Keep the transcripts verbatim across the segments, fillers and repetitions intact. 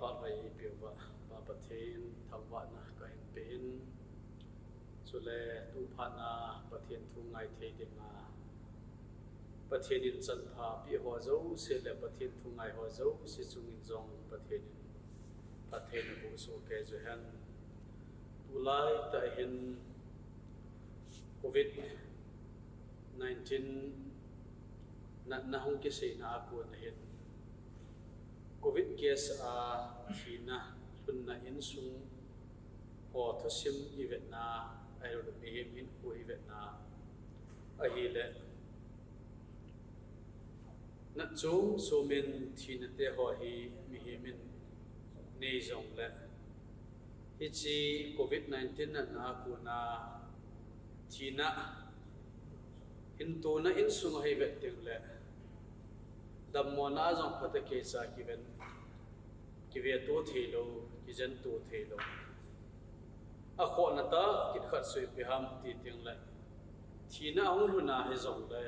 Phat hoi eipeuva Pa Pathen thangvahna kahin pe in, chule tuphat na Pathen thu ngai thei dinga Pathen in chanpha peh ho jouse le Pathen thu ngai ho jouse chungin jong Pathen in phattheina boh soh kei jeh hen. Tulai tah hin Covid nineteen natna hung kiseina a kon ahin, Covid case a thina lhunna insung ho thusim ivetna, ahilouleh mihem hinkho ivetna ahile, nat chom chom in thina te ho hi mihem in nei jongle, hiche Covid nineteen natna a kona thina hin tona insung a hi vet tengle, dammona a jong phatah keicha kiven, kiveto theilou, kijento theilou. Akhohna tah kit khat chu ipi ham ti tengle, thina ahung lhun a hijongle,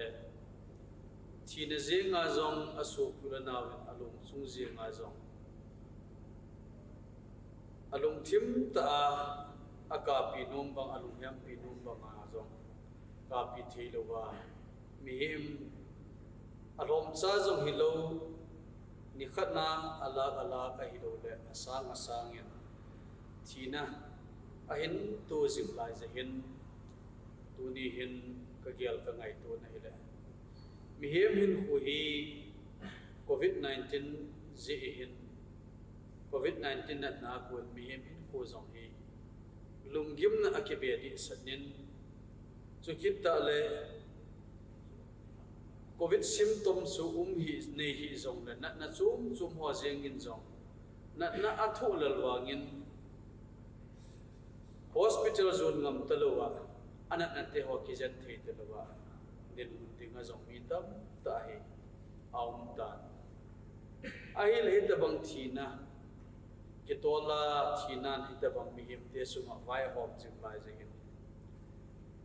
thina jenga jong asopi le naovin alungchung jenga jong alungthim tah a, akapi nom bang, alunghempi nom banga jong kapi theilouva, mihem alhomcha jong hilou, nikhat na alak alak ahiloule asang asangin thina ahin to jing lai jeh hin, tuni hin kagel kangaitona hile, mihem hinkho hi Covid nineteen jeh hin, Covid nineteen natna a kon mihem hinkho jong hi lunggimna akibe dehset in, chukit tah le Covid symptoms chu um hi, nei hi jongle, natna chom chom ho jengin jong, natna athoh lel vangin hospital jon ngam talouva, anatna te ho kijen thei talouva dinmun dinga jong mi tamtah hi aum tan. Ahile hitobang thina, kitola thinan hitobang mihemte sunga vaihom jing lai jeh hin,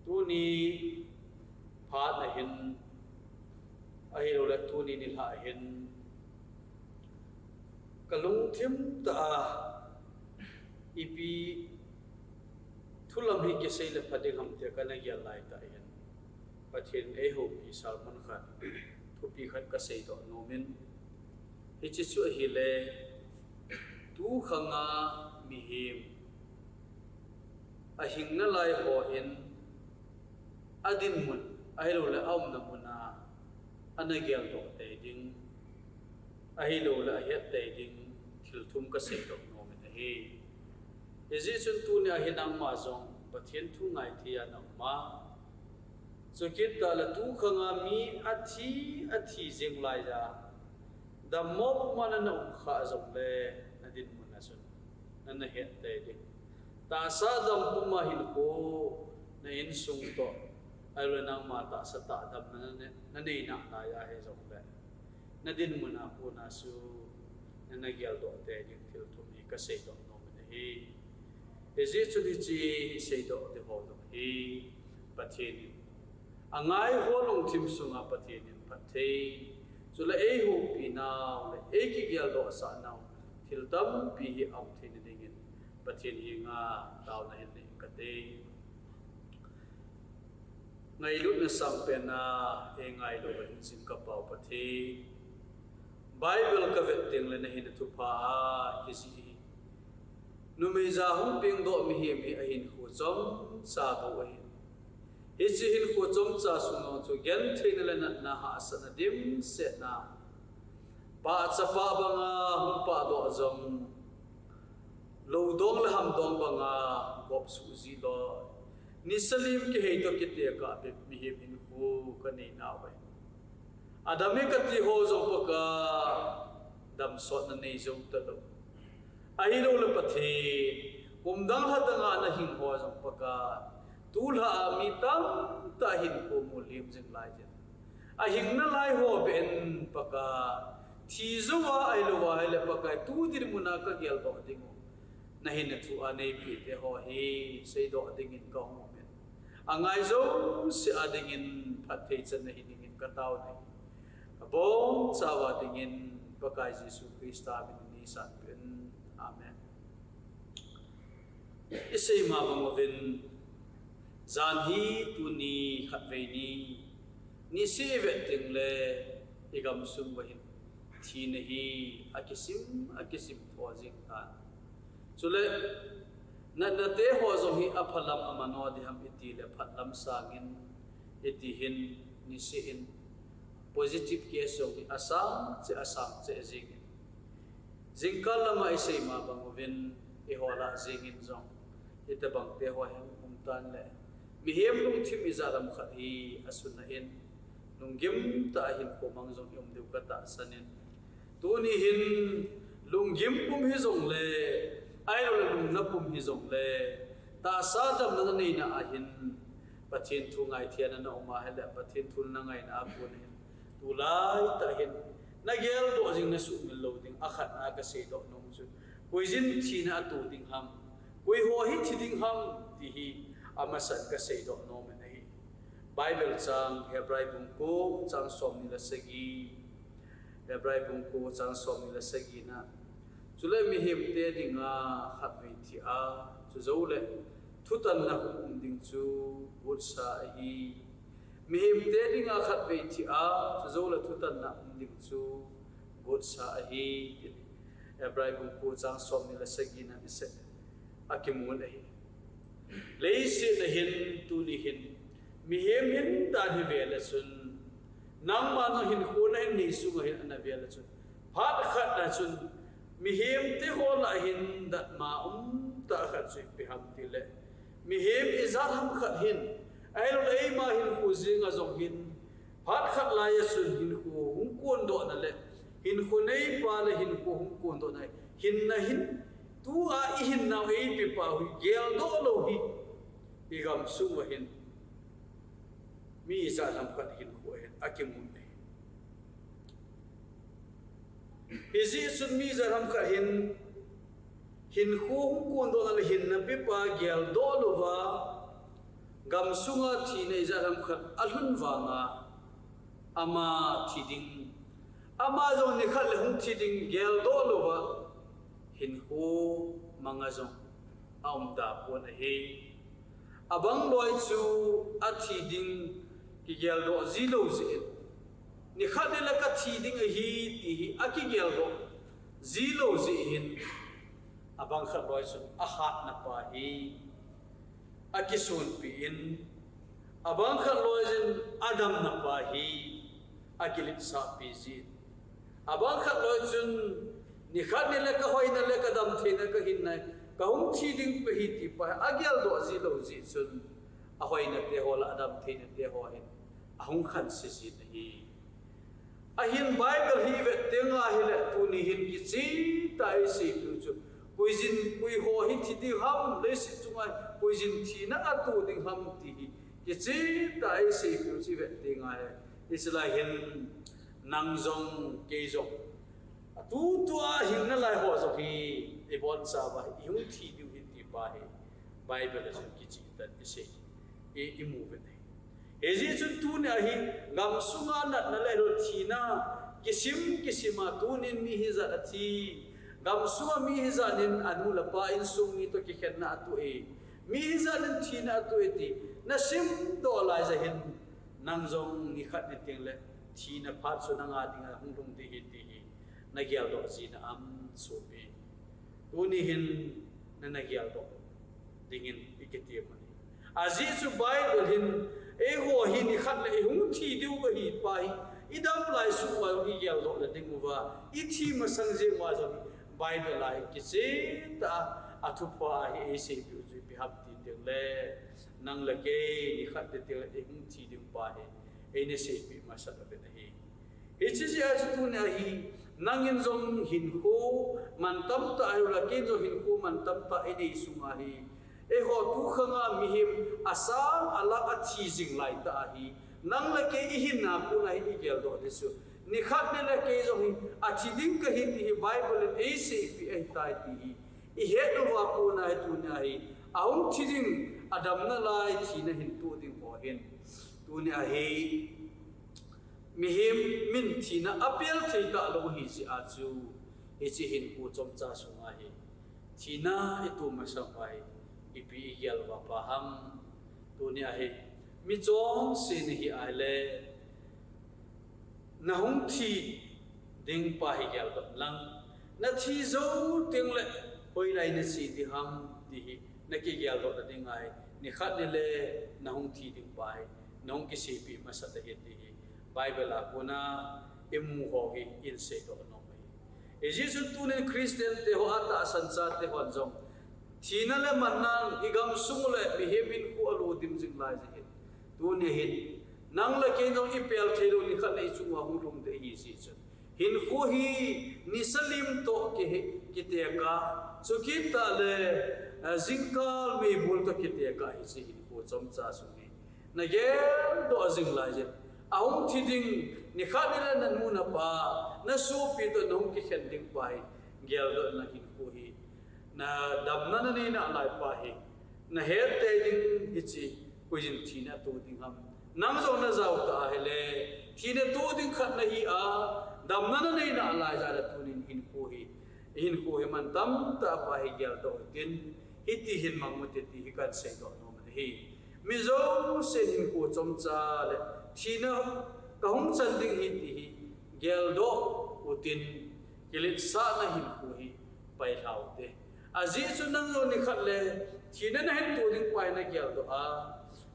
tuni phat ahin, ahiloule tuni nilhah hin, kalungthim tah a ipi thulam hi kisei le pha ding ham tia kana gel lai tah hin, Pathen in eihoupi sermon khat, thupi khat kaseidoh nomin, hiche chu ahile, tukhanga mihem ahingna lai hon adinmun, ahiloule aumna muna ana geldoh tei ding, ahiloule ahet tei ding thil thum kaseidoh nomin ahi. Hijeh chun tunia hi nangma jong Pathen thu ngai thei a naum a, chukit tah le tukhanga mi athi, athi jing laiya, dammo puma nana um khah jongle, nadinmun a chun nana het tei ding. Tahsa dam puma hinkho, na insung toh, ahiloule nangma tahsa tah damna nanei, nanei nalaiya hijongle, nadinmun a kona chu nana geldoh tei ding thil thum hi kaseidoh nomin ahi. Hijeh chun hiche seidoh ding ho jong hi Pathen in, angai ho lungthim sunga Pathen in phatthei, chule eihoupi nau le eikigeldohsah nau thil tampi hi aum theina dingin Pathen henga taona hin nei kate. Ngailutna sangpen a eingailou jing ka Pa-u Pathen, Bible kavet tengle nahin thupha a kijih hi, numei ja hung pengdoh mihem hi ahinkho chomcha bou ahin, hiche hinkho chomcha sunga chu gentheina le natna, hahsatna, dimsetna, pahchapa banga hung pahdoh jong, loudong le hamdong banga gopsuh jilou, nisa lim kihei toh kitekah bep mihem hinkho kanei nauve. Adam hi kati ho jong Pakai, damsotna nei jou talou, ahiloule Pathen, kum dang lha danga nahing ho jong Pakai, tulha a mi tamtah hinkho mu lim jing lai jeh in, ahingna lai ho beh in Pakai, thi jouva ahilouva ahile Pakai, tu dinmun a kageldoh dingu, nahin thu a neipeh te ho hi seidoh dingin kahung umin, angai jouse a dingin phatthei chan nahi dingin katao nahi. Kabonchauva dingin Pakai Jesu Christa min in neisanpeh in. Amen. Isei ma bang uvin, jan hi tuni khatvei ni, nisih ivet tengle igamsung uva hin thina hi akisim, akisim tho jing tan. Chule, natna te ho jong hi aphalam amano diham itile phatlam sangin, iti hin nisih in positive case jong hi asang cheh, asang cheh jingin. Jingkah lama isei ma bang uvin, eiho lah jengin jong hitobang te ho hi um tan le, mihem lungthim ijat ham khat hi asunna in, lunggim tah a hinkho mang jong i um diu katahsan in. Tuni hin lunggim pum hijongle, ahilouleh lungna pum hijongle, tahsa damna naneina ahin, Pathen thu ngaithei a na um ahile, Pathen thu nangaina a kon hin, tulai tah hin nageldoh jing nasuhmil lou ding, akhatna a kaseidoh nom chu, koiyin thina ato ding ham, koi ho hi thi ding ham, ti hi amasan kaseidoh nom in ahi. Bible chang, Hebrai bung ko, chang somni le sagi. Hebrai bung ko, chang somni le sagina. Chule mihem te dinga khatvei thi a, chujoule thutanna hung um ding chu gotsa ahi. Mihem te dinga khatvei thi a, chujoule thutanna um ding chu gotsa ahi, ti Hebrai bung ko, chang somni le sagina isei, akimun ahi. Leiset a hin, tuni hin, mihem hin dan hi vele chun, nangma na hinkho nahin nei sunga hin ana vele chun, phat khat na chun, mihem te ho lah hin datmo um tah khat chu ipi ham tile, mihem ijat ham khat hin, ahilouleh eima hinkho jenga jong hin, phat khat lai a chun hinkho hung kondohna le, hinkho neipa le hinkho hung kondohna, hinna hin, tua ihinnau eipepa u hi geldoh lou hi, igamsung uva hin mi ijat ham khat hinkho hin akimun ahi. Hijeh chun mi ijat ham khat hin hinkho hung kondohna le hinna pepa geldoh louva, gamsunga thina ijat ham khat alhun vanga, ama thi ding, ama jong nikhat le hung thi ding geldoh louva, hinkho manga jong aum tapon ahi. Abang loi chu athi ding kigeldoh ji lou jeh in, nikhat nile kathi ding ahi ti hi akigeldoh ji lou jeh hin, abang khat loi chun ahatna pa hi akisonpi in, abang khat loi chun adamna pa hi akiletsahpi jin, abang khat loi chun nikhat nile kahoina le kadamtheina kahinna, kahung thi ding pa hi ti pa hi ageldoh ji lou jeh chun, ahoina te ho le adamtheina te ho hin ahung khanse jin ahi. Ahin Bible hi ivet tenga hile tuni hin kichehtah a iseipiu chu, koiyin, koi ho hi thi ding ham, leiset chunga koiyin thina ato ding ham ti hi kichehtah a iseipiu chu ivet tenga hile, hiche lai hin nang jong kei jong atutua hinna lai ho jong hi ibonchauva ihung thi diu hi ti pa hi Bible a chun kichehtah in isei, i, imu uve. Hijeh chun tunia hi gamsunga natna le thina kisim kisima tunin mi hijat athi, gamsunga mi hijat in anu le apa insung mi toh kikhenna atoh e, mi hijat in thina atoh e ti nasimdoh laija hin, nang jong nikhat ni tengle thina phat chu nanga dinga hung lhung ding ahi ti hi nageldoh jina am sopi? Tuni hin nana geldoh dingin ikitem u ahi. Ajeh chu Bible hin eiho hi nikhat le ihung thi diu ahi pa hi, idam lai sung uva jong igeldoh na dinguva, ithi masang jeng uva jong Bible a hi kichehtah a athupha hi eiseipiu chu ipi ham ti tengle, nang le kei nikhat ni tengle ihung thi ding pa hi eina seipeh masat uvin ahi. Hiche jeh a chu tunia hi, nangin jong hinkho mantam tah ahiloule, ken jong hinkho mantam tah inei sunga hi, eiho tukhanga mihem asang alah athi jing laitah ahi, nang le kei ihinna kona hi igeldoh ding chu, nikhat nile kei jong hi athi ding kahi ti hi Bible in eiseipeh ahitai ti hi ihet uva kona hi tunia hi, ahung thi ding, adamna lai thina hin toh ding ho hin, tunia hi Mihem min thina apel thei talou hi jeh a chu, hiche hinkho chomcha sunga hi thina itom masang uva hi ipi igel uva pha ham? Tunia hi mi chonse nahi a le, nahung thi ding pa hi geldoh in lang, nathi jou teng le hoilai nache ding ham ti hi nakigeldoh na ding ahi. Nikhat nile nahung thi ding pa hi nahung kiseipeh masat ahi ti hi Bible a kona imu ho hi iseidoh nom ahi. Hijeh chun tunin Christian te ho, atahsan chate hon jong thina le mannan igamsung le mihem hinkho alo dim jing lai jeh hin, tuni hin nang le kei jong ipel theilou nikhat le ichung uva hung lhung ding ahi jeh chun, hinkho hi nisa lim toh kihe, kitek a, chukit tah le, eh, jingkal meibol toh kitek a hiche hinkho chomcha sung hi nageldoh jing lai jeh in, ahung thi ding nikhat nile nanu napa, nasopi toh nahung kikhen ding pa hi geldoh in lang, hinkho hi nadamna nanei nalai pa hi nahet tei ding, hiche koiyin thina to ding ham? Nang jong najao ta ahile, thina to ding khat nahi a, damna nanei nalai jeh a tunin hinkho hi, hinkho hi mantam tah pa hi geldoh utin, hiti hin mang ute ti hi kahin seidoh nom ahi. Mi jousen hinkho chomcha le thina kahung chan ding ahi ti hi geldoh utin, kiletsahna hinkho hi pailha ute. Ajeh chu nang jong nikhat le thina nahin to ding pa hi nageldoh a,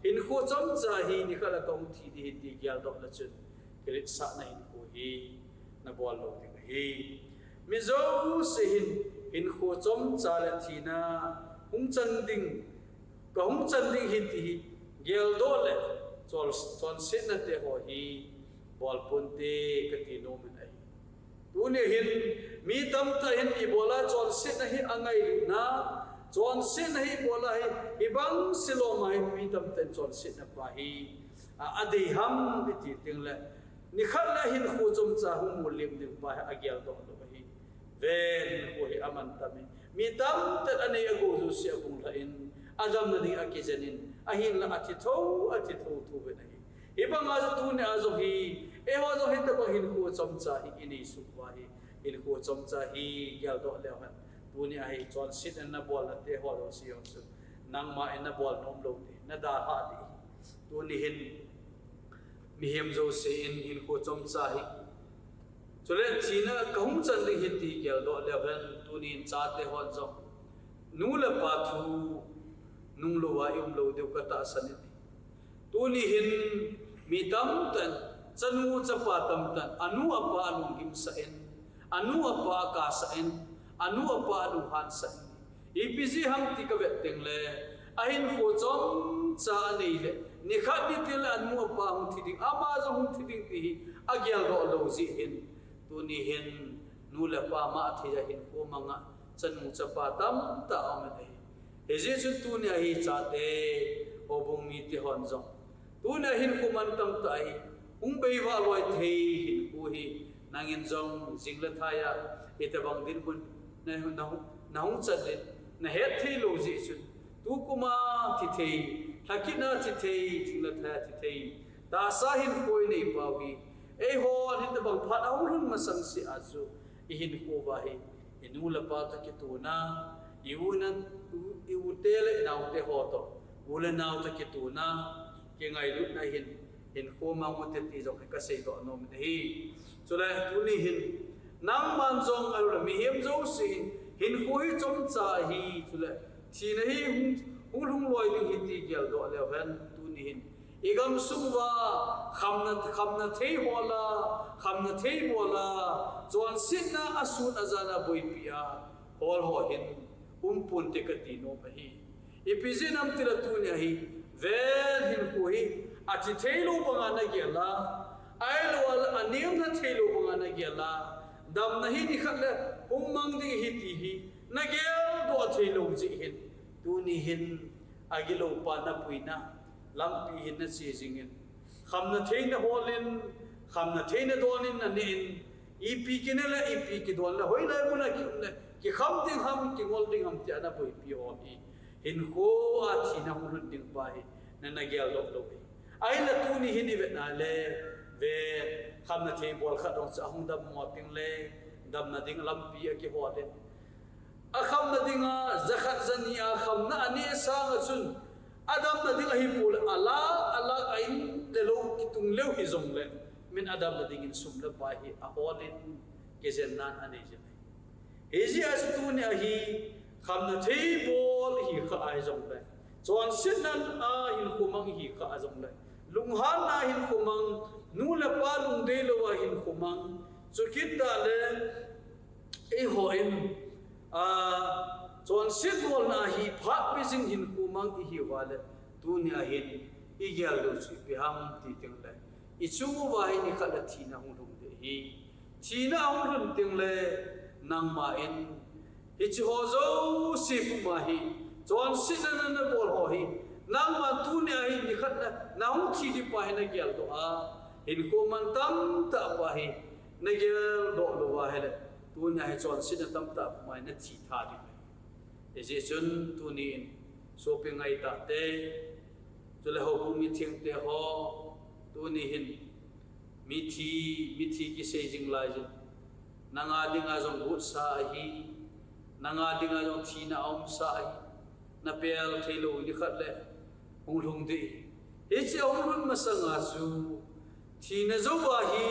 hinkho chomcha hi nikhat le kahung thi ding ahi ti geldoh le chun, kiletsahna hinkho hi nabol lou ding ahi. Mi jouse hin hinkho chomcha le thina hung chan ding, kahung chan ding ahi ti hi geldoh le chon, chonsetna te ho hi bol ponte kati nom in ahi. Tuni hin mi tamtah hin ibola chonsetna hi angailutna, chonsetna hi ibola hi, hibang silom a hin mi tamtah in chonsetna pa hi, a, adei ham iti teng le, nikhat le hinkho chomcha hung mulim ding pa hi ageldoh lou ahi. Ven, hinkho hi amantam in, mi tamtah in anei agou jouse abunglhah in, adamna ding akijen in, ahinla athitho, athitho thou uvin ahi. Hibanga jong tunia jong hi, eiho jong hitobang hinkho chomcha hi inei suh uva hi, hinkho chomcha hi geldoh leu hen, tunia hi chonsetna nabolna te ho jouse jong chu nangma in nabol nom lou ding, nadalhah ding ahi. Tuni hin mihem jouse in hinkho chomcha hi, chule thina kahung chan ding ahi ti geldoh leu hen, tunin chate hon jong nu le pa thu nung louva i um lou diu katahsan in ahi. Tuni hin mi tamtah in, chanu chapa tamtah in, anu apa alunggimsah in, anu apa akasah in, anu apa alunghansah in, ipi jeh ham ti kavet teng le, ahinkho chomcha anei le, nikhat ni teng le anu apa hung thi ding, ama jong hung thi ding ti hi ageldoh lou jeh hin, tuni hin nu le pa mah thei a hinkho manga chanu chapa tamtah aum in ahi. Hijeh chun tunia hi chate, houbung mite hon jong, tunia hinkho mantam tah hi hung beivah loi thei hinkho hi, nangin jong jing le thai a hitobang dinmun na, na, nahung chan in nahet thei lou jeh chun, tukum a thi thei, lhakit a thi thei, jing le thai a thi thei, tahsa hinkho inei pau hi, eihon hitobang phat ahung lhun masang sea chu, ihinkho uva hi, inu le ipa toh kitona, i u na, u, i u te le i nao te ho toh, u le nao toh kitona, kingailutna hin, hinkho mang ute ti jong hi kaseidoh nom in ahi. Chule tuni hin, nangman jong ahilou le mihem jouse hin, hinkho hi chomcha ahi, chule thina hi hung, hung lhung loi ding ahi ti geldoh leu hen, tuni hin, igamsung uva khamna, khamna thei hol a, khamna thei bol a, chonsetna asun ajan a boipi a hol ho hin um ponte kati nom ahi. Ipi jeh ham itile tunia hi, ven, hinkho hi athi theilou banga nagel a, ahilou le anemna theilou banga nagel a, damna hi nikhat le hung mang ding ahi ti hi nageldoh theilou jeh hin, tuni hin agilou pa napuina lampi hin nache jing in, khamna thei nahol in, khamna thei nadon in, naneh in, ipi kine le ipi kidon le, hoilai mun a ki um le kikham ding ham, kingol ding ham tia naboipi hol hi, hinkho a thina hung lhun ding pa hi na, nageldoh lou ahi. Ahinla tuni hin ivet na le, Ve, khamna thei bol khat dong chu ahung dammo teng le, damna ding lampi akihol in. Akhamna dinga, jakhat jani a khamna aneh sanga chun, adamna ding ahi pole, alak, alak a in le lou kitung leu hijong le, min adamna dingin sum le pai hi ahol in, kijenna anei jin. Hijeh a chu tuni a hi, khamna thei bol hi kha ahi jong le, chonsetna a hinkho mang hi kha a jong le, lunghanna hinkho mang, nu le pa lungdei lou a hinkho mang, chukit tah le, eiho in, a, chonset bolna hi phat pe jing hinkho mang ihi uva le, tuni a hin, igel lou chu ipi ham ti teng le, ichung uva hin ikhat le thina hung lhung ding ahi. Thina ahung lhun teng le, nangma in, hiche ho jouse puma hi, chonsetna nana bol ho hi, nangma tuni a hin nikhat na, nahung thi ding pa hi nageldoh a, hinkho man tamtah pa hi, nageldoh lou va ahile, tuni a hi chonsetna tamtah puma hi nathi tha ding ahi. Hijeh chun tuni in, sopi ngaitah te, chule houbung mithengte ho, tuni hin, mithi, mithi kisei jing lai jin. Nanga dinga jong gotsa ahi, nanga dinga jong thina aumsa ahi, napel theilou nikhat le, hung lhung ding. Hiche ahung lhun masanga chu, thina jouva hi,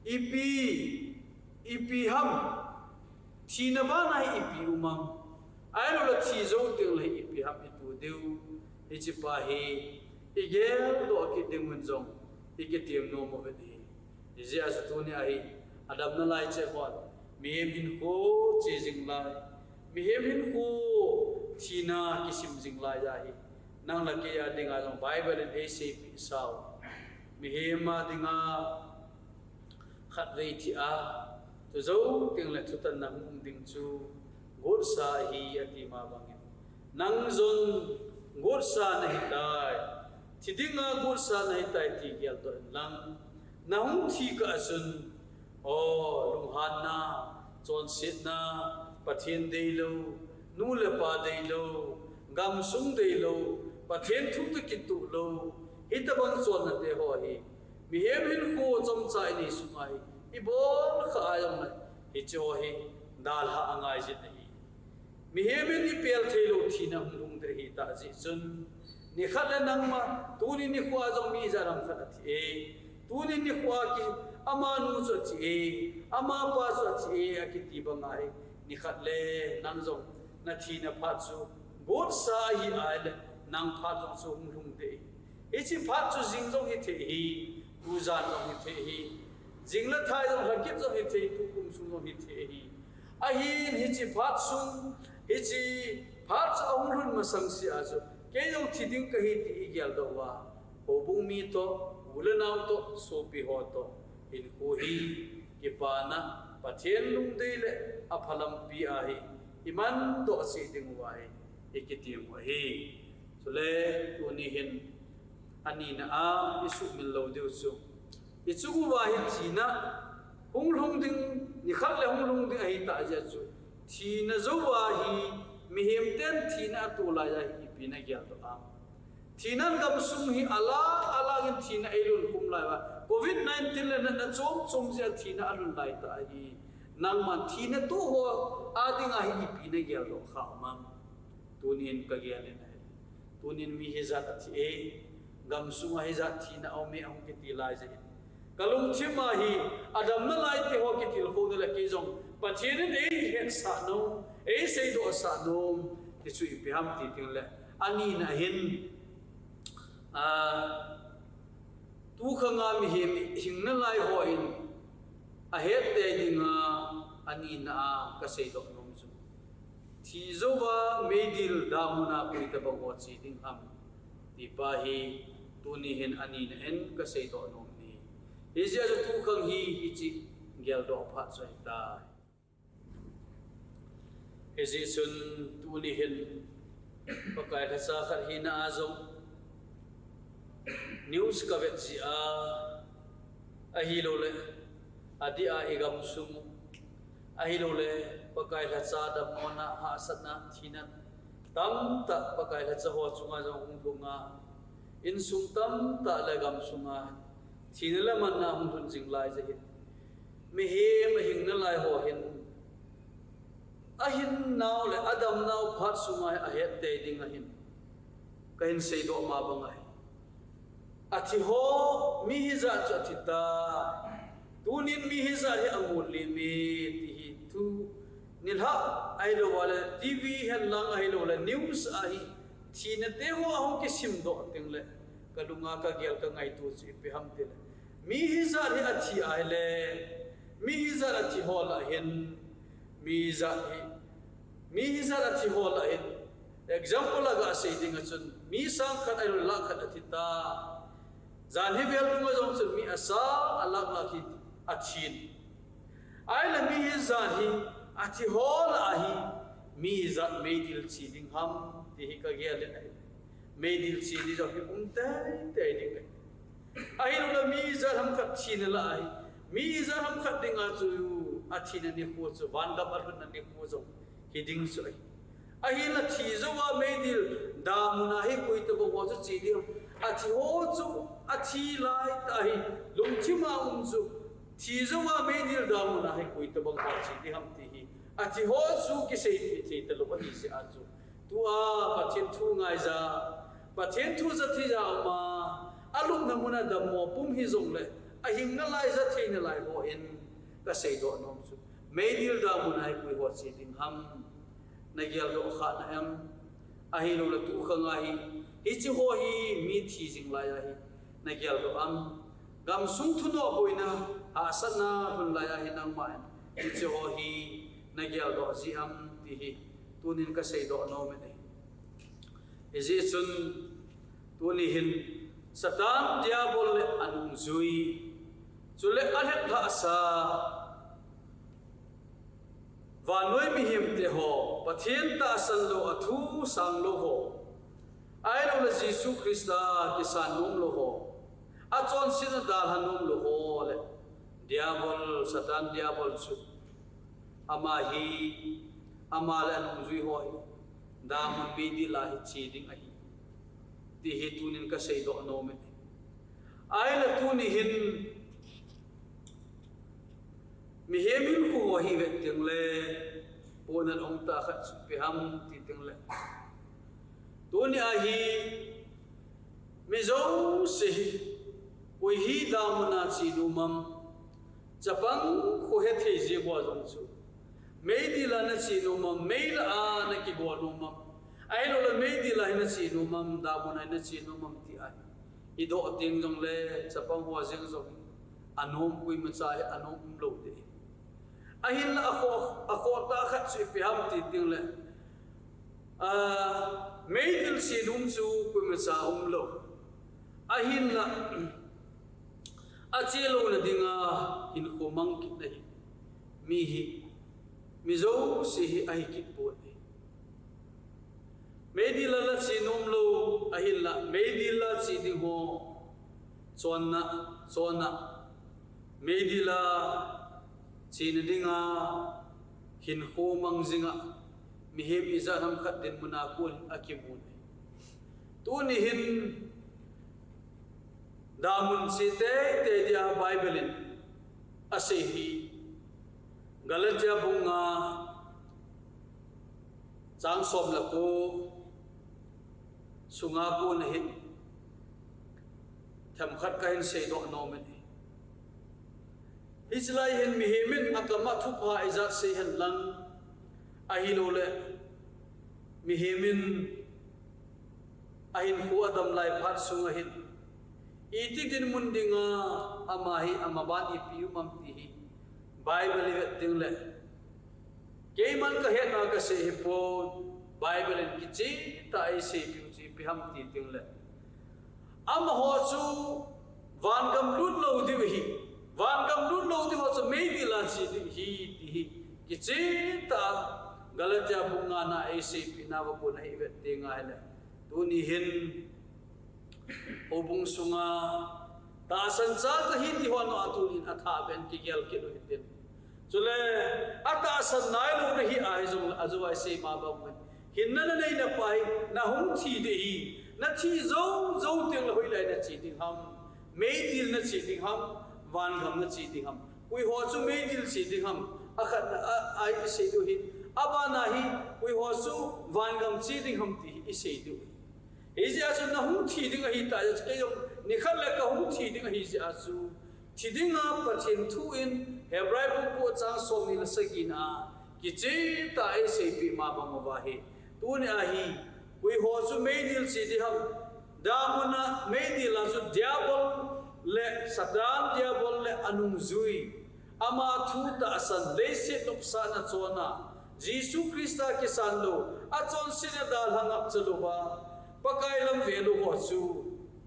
ipi, ipi ham, thina bana hi ipi um am, ahiloule thi jou teng le ipi ham ito diu, hiche pa hi, igeldoh kit dingun jong, ikitem nom uve ti. Hijeh a chu tuni a hi, adamna lai cheh hon, mihem hinkho che jing lai, mihem hinkho thina kisim jing lai ahi, nang le kei a dinga jong Bible in eiseipeh sau, mihem a dinga khatvei thi a, chujou teng le thutanna hung um ding chu, gotsa ahi ati ma bangin, nang jong gotsa nahitai, thi dinga gotsa nahitai ti geldoh in lang, nahung thi kah a chun, o, lunghanna, chonsetna, Pathen deilou, nu le pa deilou, gamsung deilou, Pathen thu toh kitoh lou, hitobang chonna te ho hi, mihem hinkho chomcha inei sunga hi, ibol kha a jong le, hiche ho hi, dalha angai jin ahi. Mihem in ipel theilou thina hung lhung ding ahitah jeh chun, nikhat le nangma, tuni nikho a jong mi ijat ham khat athi e, tuni nikho a ki, amanu chu athi e, amapa chu athi e, akiti banga hi, nikhat le nang jong, nathina phat chu, gotsa ahi ahile, nang phat jong chu hung lhung ding ahi. Hiche phat chu jing jong hithei ahi, tujan jong hithei ahi, jing le thai jong lhakit jong hithei, tukum sung jong hithei ahi. Ahin hiche phat sung, hiche phat chu ahung lhun masang sea chu, kei jong thi ding kahi ti igeldoh uva, houbung mi toh, u le nao toh, sopi ho toh, hinkho hi, kipana, Pathen lungdei le apha lampi a hi, imandoh cheh dinguva hi, ikitem u ahi. Chule, tuni hin, anina a, isuhmil lou diu chu, ichung uva hi thina, hung lhung ding, nikhat le hung lhung ding ahitah jeh chu, thina jouva hi, mihem ten thina atoh laiya hi, ipi nageldoh am. Thinan gamsung hi alang, alangin thina eilhun khum lai uva. Covid nineteen le natna chom chom jeh a thina alhun laitah ahi. Nangman thina toh ho a dinga hi ipi nageldoh kha um am. Tunin kagel in ahi. Tunin mi hijat athi e. Gamsunga hijat thina aume ahung kiti lai jeh in. Kalungthim a hi, adamna lai te ho kitilkhouna le kei jong, Pathen in eihetsah nom, eiseidohsah nom, ti chu ipi ham ti teng le, anina hin, a, tukhanga mihem hingna lai hon, ahet tei dinga, anina a kaseidoh nom chu. Thi jouva meidil damuna koi tabang ho che ding ham, ti pa hi, tuni hin anina in kaseidoh nom ahi. Hijeh a chu tukhang hi, hiche geldoh phat chu ahitai. Hijeh chun tuni hin Pakai lhacha khat hina a jong news kavet jeh a, ahilouleh, adeh a igamsung u, ahilouleh, Pakai lhacha dammona, hahsatna, thina, tamtah Pakai lhacha ho chunga jong hung lhunga, insung tamtah le gamsunga, Thina le manna hung lhun jing lai jeh hin, mihem ahinna lai ho hin, ahinnau le adamnau phat sunga hi ahet tei ding ahin, kahin seidoh ma bang ahi. Athi ho, mi hijat chu athi ta. Tunin mi hijat hi angol lim e, ti hi thu nilhah ahilou le T V hen lang ahilou le news a hi thina te ho ahung kisimdoh teng le, kalunga kagel kangaito chu ipi ham ti le, mi hijat hi athi ahile, mi hijat athi ho lah hin, mi hijat hi, mi hijat athi ho lah hin, example a gasei ding a chun, mi sang khat ahilou le lakh khat athi ta. Jan hi vel dunga jong chun mi asang a lakh lakh hi athin. Ahile mi hijat hi athi ho lah a hi, mi hijat meidil che ding ham, ti hi kagel in ahi. Meidil che ding jong hi um teitei ding ahi. Ahilou le mi hijat ham khat thina lah a hi, mi hijat ham khat dinga chu athina nikho chu, vangam alhunna nikho jong hi ding chu ahi. Ahinla thi jouva meidil damun a hi koi tobang ho chu che ding ham? Athi ho chu, athi lai tah hi lungthim a um chu, thi jouva meidil damun a hi koi tobang ho che ding ham ti hi, athi ho chu kiseipeh thei talou ahi jeh a chu, tua Pathen thu ngaija, Pathen thu ja thei ja uma, alupna mun a dammo pum hijongle, ahinna lai, ja theina lai hon kaseidoh nom chu, meidil damun a hi koi ho che ding ham? Nageldoh kha na em? Ahilou le tukhang a hi, hiche ho hi mi thi jing lai a hi nageldoh am? Gamsung thunoh boina, hahsatna lhun lai a hi nangman hiche ho hi nageldoh ji am ti hi tunin kaseidoh nom in ahi. Hijeh chun tuni hin Satan Diabol le anungjui, chule alheplhahsa vannoi mihemte ho, Pathen tahsan lou, athu sang lou ho, ahilou le Jesu Christa kisan nom lou ho, achonsetna dalha nom lou ho le Diabol, Satan Diabol chu, ama hi, ama le anungjui ho hi damun meidil a hi che ding ahi, ti hi tunin kaseidoh nom in ahi. Ahile tuni hin mihem hinkho hi vet tengle, pohnat umtah khat chu ipi ham ti tengle, tuni a hi mi jouse hi, koi hi damun a che nom am? Chapang kho hethei jeng ho jong chu, meidil a nache nom am, mei lah a nakigol nom am, ahilou le meidil a hi nache nom am, damun a hi nache nom am ti a hi idoh teng jongle, chapang ho jeng jong hi anom, koimacha hi anom umlou ding. Ahinla akhoh, akhoh tah khat chu ipi ham ti tengle, a, meidil che nom chu koimacha umlou. Ahinla ache louna dinga hinkho mang kit na hi, mi hi, mi jouse hi ahi kit poi. Meidil a la che nom lou, ahinla meidil a che ding ho, chonna, chonna, meidil a chena dinga hinkho mang jinga mihem ijat ham khat dinmun a kon akimun ahi. Tuni hin damun che teitei dia Bible in asei hi, Galatia bung nga, chang som le ko sunga kon ahin, themkhat kahin seidoh nom in ahi. Hiche lai hin mihem in akam a thupha ijat sei hen lang, ahilou le mihem in ahinkho adam lai phat sunga hin, iti dinmun dinga ama hi amaban ipi um am ti hi Bible ivet tengle, keiman kahetna kasei hipon, Bible in kicheh tah a eiseipeh u chu ipi ham ti tengle, amaho chu vangam lut lou diu ahi, vangam lut lou diu ho chu meidil a che diu ahi ti hi kicheh tah a Galatia bung nga na eiseipeh nauva kon a hi ivet tengle, tuni hin houbung sunga tahsan cha kahi ti ho nung a tunin athah beh in kigel kit u hitin. Chule atahsan nailou nahi ahi jongle, ajou a isei ma bang in, hinna nanei na pa hi nahung thi ding ahi, nathi jou jou tengle hoilai nache ding ham? Meidil na che ding ham, vangam na che ding ham. Koi ho chu meidil che ding ham, akhat na a, a isei diu hi. Abana hi, koi ho chu vangam che ding ham ti hi isei diu hi. Hijeh a chu na hung thi ding ahi ta, kei jong nikhat le ka hung thi ding ahi jeh a chu. Thi dinga Pathen thu in Hebrai bung ko chang somni le sagina, kicheh tah a eiseipeh ma bang uva hi. Tunia hi, koi ho chu meidil che ding ham, Damun a meidil a chu Diabol le Satan, Diabol le anungjui. Ama thu tahsan, leiset nopsahna chon a, Jesu Christa kisan lou, achonsetna dalha ngapcha louva, Pakai lam vel u ho chu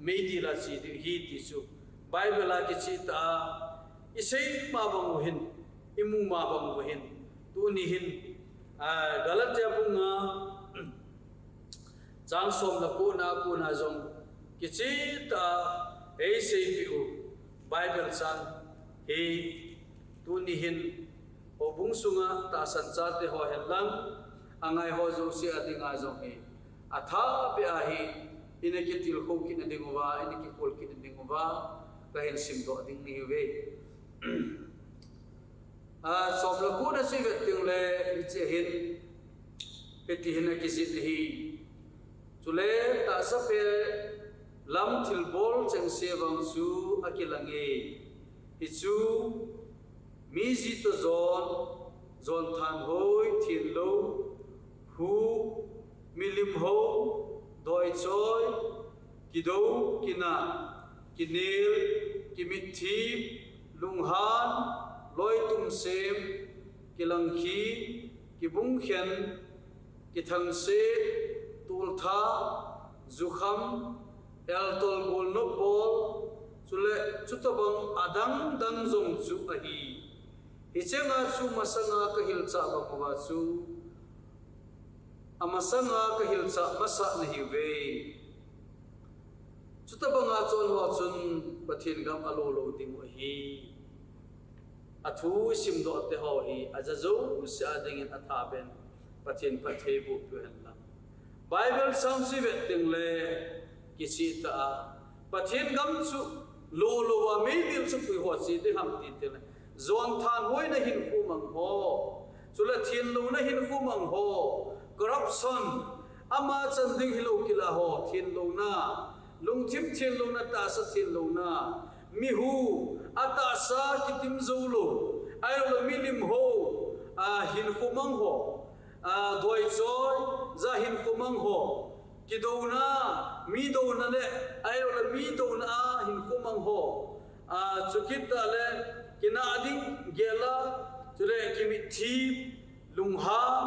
meidil a che ding hi ti chu Bible a kicheh tah a isei ma bang u hin, imu ma bang u hin. Tuni hin, a, Galatia bung nga, chang som le ko na, ko na jong kicheh tah a eiseipeh u Bible chang hi. Tuni hin, houbung sunga tahsan chate ho hen lang, angai ho jouse a dinga jong hi, athah beh a hi, ina kitilkhou kit na ding uva, ina kikhol kit na ding uva, kahin simdoh ding nahiuve. A, som le ko na chu ivet teng le, hiche hin, hiti hin akijih ahi. Chule tahsa pen lam thilbol chengse vang chu akilang e. Hichu, mi ji toh jon, jon thanhoi, thenlou, huh, milim hou, doichoi, kidou, kinah, kinel, kimitthip, lunghan, loitum sem, kilangkhin, kibungkhen, kithangset, toltha, jukham, eltol golnop bol, chule chutobang adang dang jong chu ahi. Hicheng a chu masanga kahilchah bang uva chu, amasanga kahilchah masa nahiuve. Chutobanga chon ho chun Pathen gam alo lou ding u ahi. Athu isimdoh te ho hi, aja jouse a dingin athah beh in Pathen phattheiboh peh u hen lang. Bible chang chu ivet teng le, kicheh tah a, Pathen gam chu lo lou a meidil chu koi ho che ding ham ti teng le, jon thanhoina hinkho mang ho, chule thenlouna hinkho mang ho, corruption, ama chan ding hilou kila ho, thenlouna, lungthim thenlouna, tahsa thenlouna, mihu, atahsa kitim jou lou, ahilouleh milim ho, a, hinkho mang ho, a, doichoi, ja hinkho mang ho, kidouna, mi douna le, ahilouleh mi douna a hinkho mang ho, a, chukit tah le, kinah ding gel a, chule kimitthip, lunghan,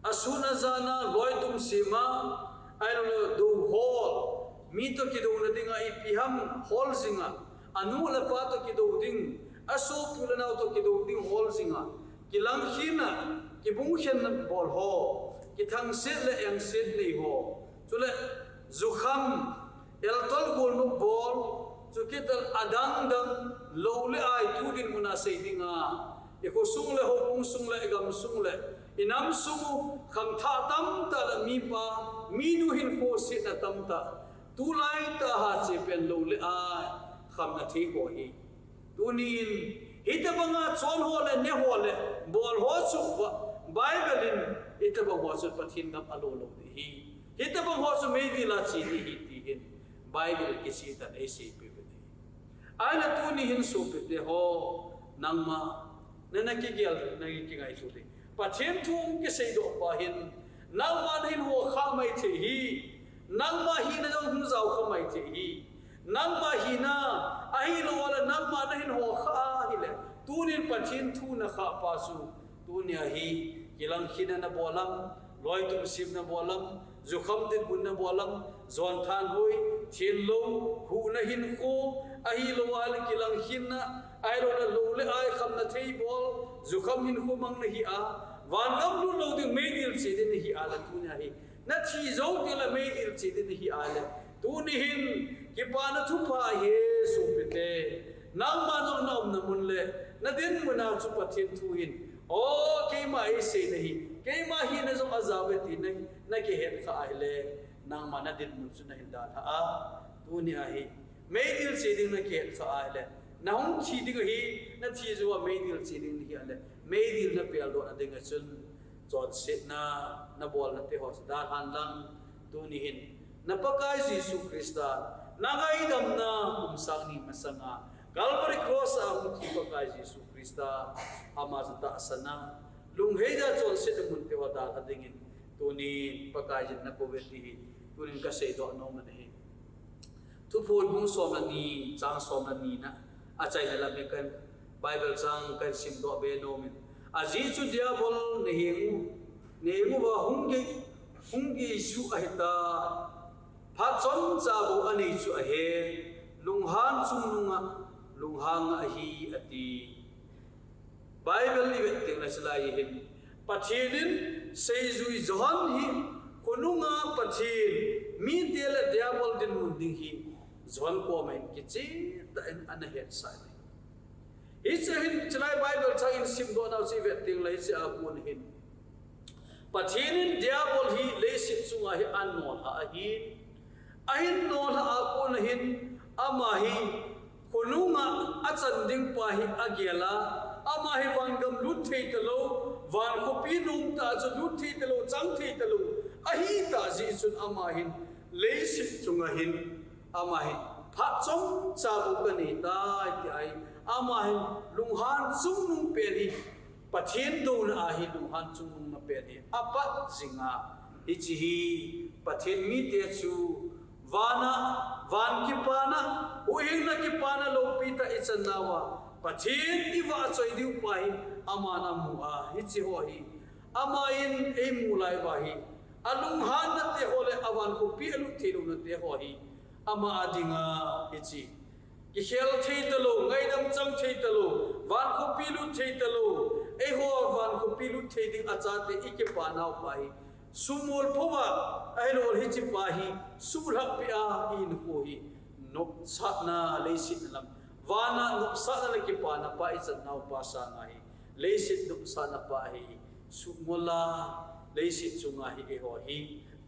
asun ajan a loitum sem a, ahilouleh dou hol, mi toh kidouna dinga ipi ham hol jing a, anu le apa toh kidou ding, asopi u le nao toh kidou ding hol jing a, kilangkhin a, kibungkhen bol ho, kithangset le engset nei ho, chule jukham, eltol golnop bol, chukit tah le adang dang, lou le ai tu dinmun a sei dinga, ikhosung le houbung sung le igam sung le inam sung u khangthah tamtah le mipa, minu hinkho setna tamtah, tulai tah a che pen lou le ai khamna thei ho hi. Tunin, hitobanga chon ho le, ne ho le, bol ho chu, Bible in, hitobang ho chu Pathen gam alo lou ding ahi. Hitobang ho chu meidil a che ding ahi ti hin Bible kicheh tah in eiseipeh u ahi. Ahile tuni hin sopite ho, nangma, na, na kigel, na kingaito ding. Pathen thu hung kiseidoh pa hin, nangma nahin hokha mai thei ahi, nangma hina jong hung jaokha mai thei ahi, nangma hina, ahilouleh nangma nahin hokha ahile, tunin Pathen thu nakhah pa chu, tunia hi, kilangkhin a nabol am, loitum sem nabol am, jukham dinmun nabol am, jon thanhoi, thenlou, huhna hinkho, ahilouleh kilangkhin a, ahilouleh lou le ai khamna thei bol, jukham hinkho mang nahi a, vangam lut lou ding meidil che ding nahi a le tunia hi, nathi jou teng le meidil che ding nahi a le, tuni hin, kipana thupha ahi sopite. Nangma jong naumna mun le, nadinmun a chu Pathen thu hin, o, keima eiseina hi, keima hina jong ajao ve ti na, nakihet kha ahile, nangma nadinmun chu nahin dalha a, tunia hi, Meidil che ding nakihet kha ahile, nahung thi ding ahi, nathi jou a meidil che ding nahi ahile, meidil napeldoh na ding a chun, chonsetna, nabolna te ho chu dalhan lang, tuni hin, na Pakai Jesu Christa, nangaidamna kum sang ni masanga, Calvary Cross a hung thi Pakai Jesu Christa, ama chu tahsan a, lunghei a chonsetna mun te ho dalha dingin, tuni Pakai in nakouve ti hi, tunin kaseidoh nom ahi. Thuphon bung som le ni, chang som le ni na, achaina lam hi kan Bible chang kan simdoh be nom in. Ajeh chu Diabol nahengu, nahengu va hung gei, hung gei chu ahita. Phat chomcha bou anei chu ahi, lunghan chungnunga, lunghang ahi ati. Bible i vet teng le chulai hin, Pathen in seijui Johan hi, khonunga Pathen, mite le Diabol dinmun ding hi, Johan koma hin kicheh tah in ana hetsah in ahi. Hiche hin, chulai Bible chang in simdoh nau chu i vet teng le hiche a kon hin, Pathen in Diabol hi leiset chunga hi anolha ahin, ahin nolha a kon hin, ama hi, khonunga achan ding pa hi agel a, ama hi vangam lut thei talou, van khopi nung tah chu lut thei talou, chang thei talou, ahitah jeh chun ama hin, leiset chunga hin, ama hin, phat chomcha bou kanei tai ti ahi, ama hin, lunghan chungnung pen hi, Pathen douna a hi lunghan chungnung na pen hi apat jing a, hiche hi Pathen mite chu vana, van kipana, huhhingna kipana loupi tah ichan nauva, Pathen ivahchoi diu pa hi aman amu a, hiche ho hi ama in eimu lai uva hi, alunghanna te ho le avan khopi alut thei louna te ho hi ama a dinga hiche kikhel thei talou, ngaidam chang thei talou, van khopi lut thei talou, eiho van khopi lut thei ding achate ikipa nau pa hi, sumol pho va, ahilou le hiche pa hi, sulhahpi a ihinkho hi, nopsahna leiset na lam, vana nopsahna le kipana pa ichan nau pa sanga hi, leiset nopsahna pa hi, sumol a, leiset chunga hi eiho hi,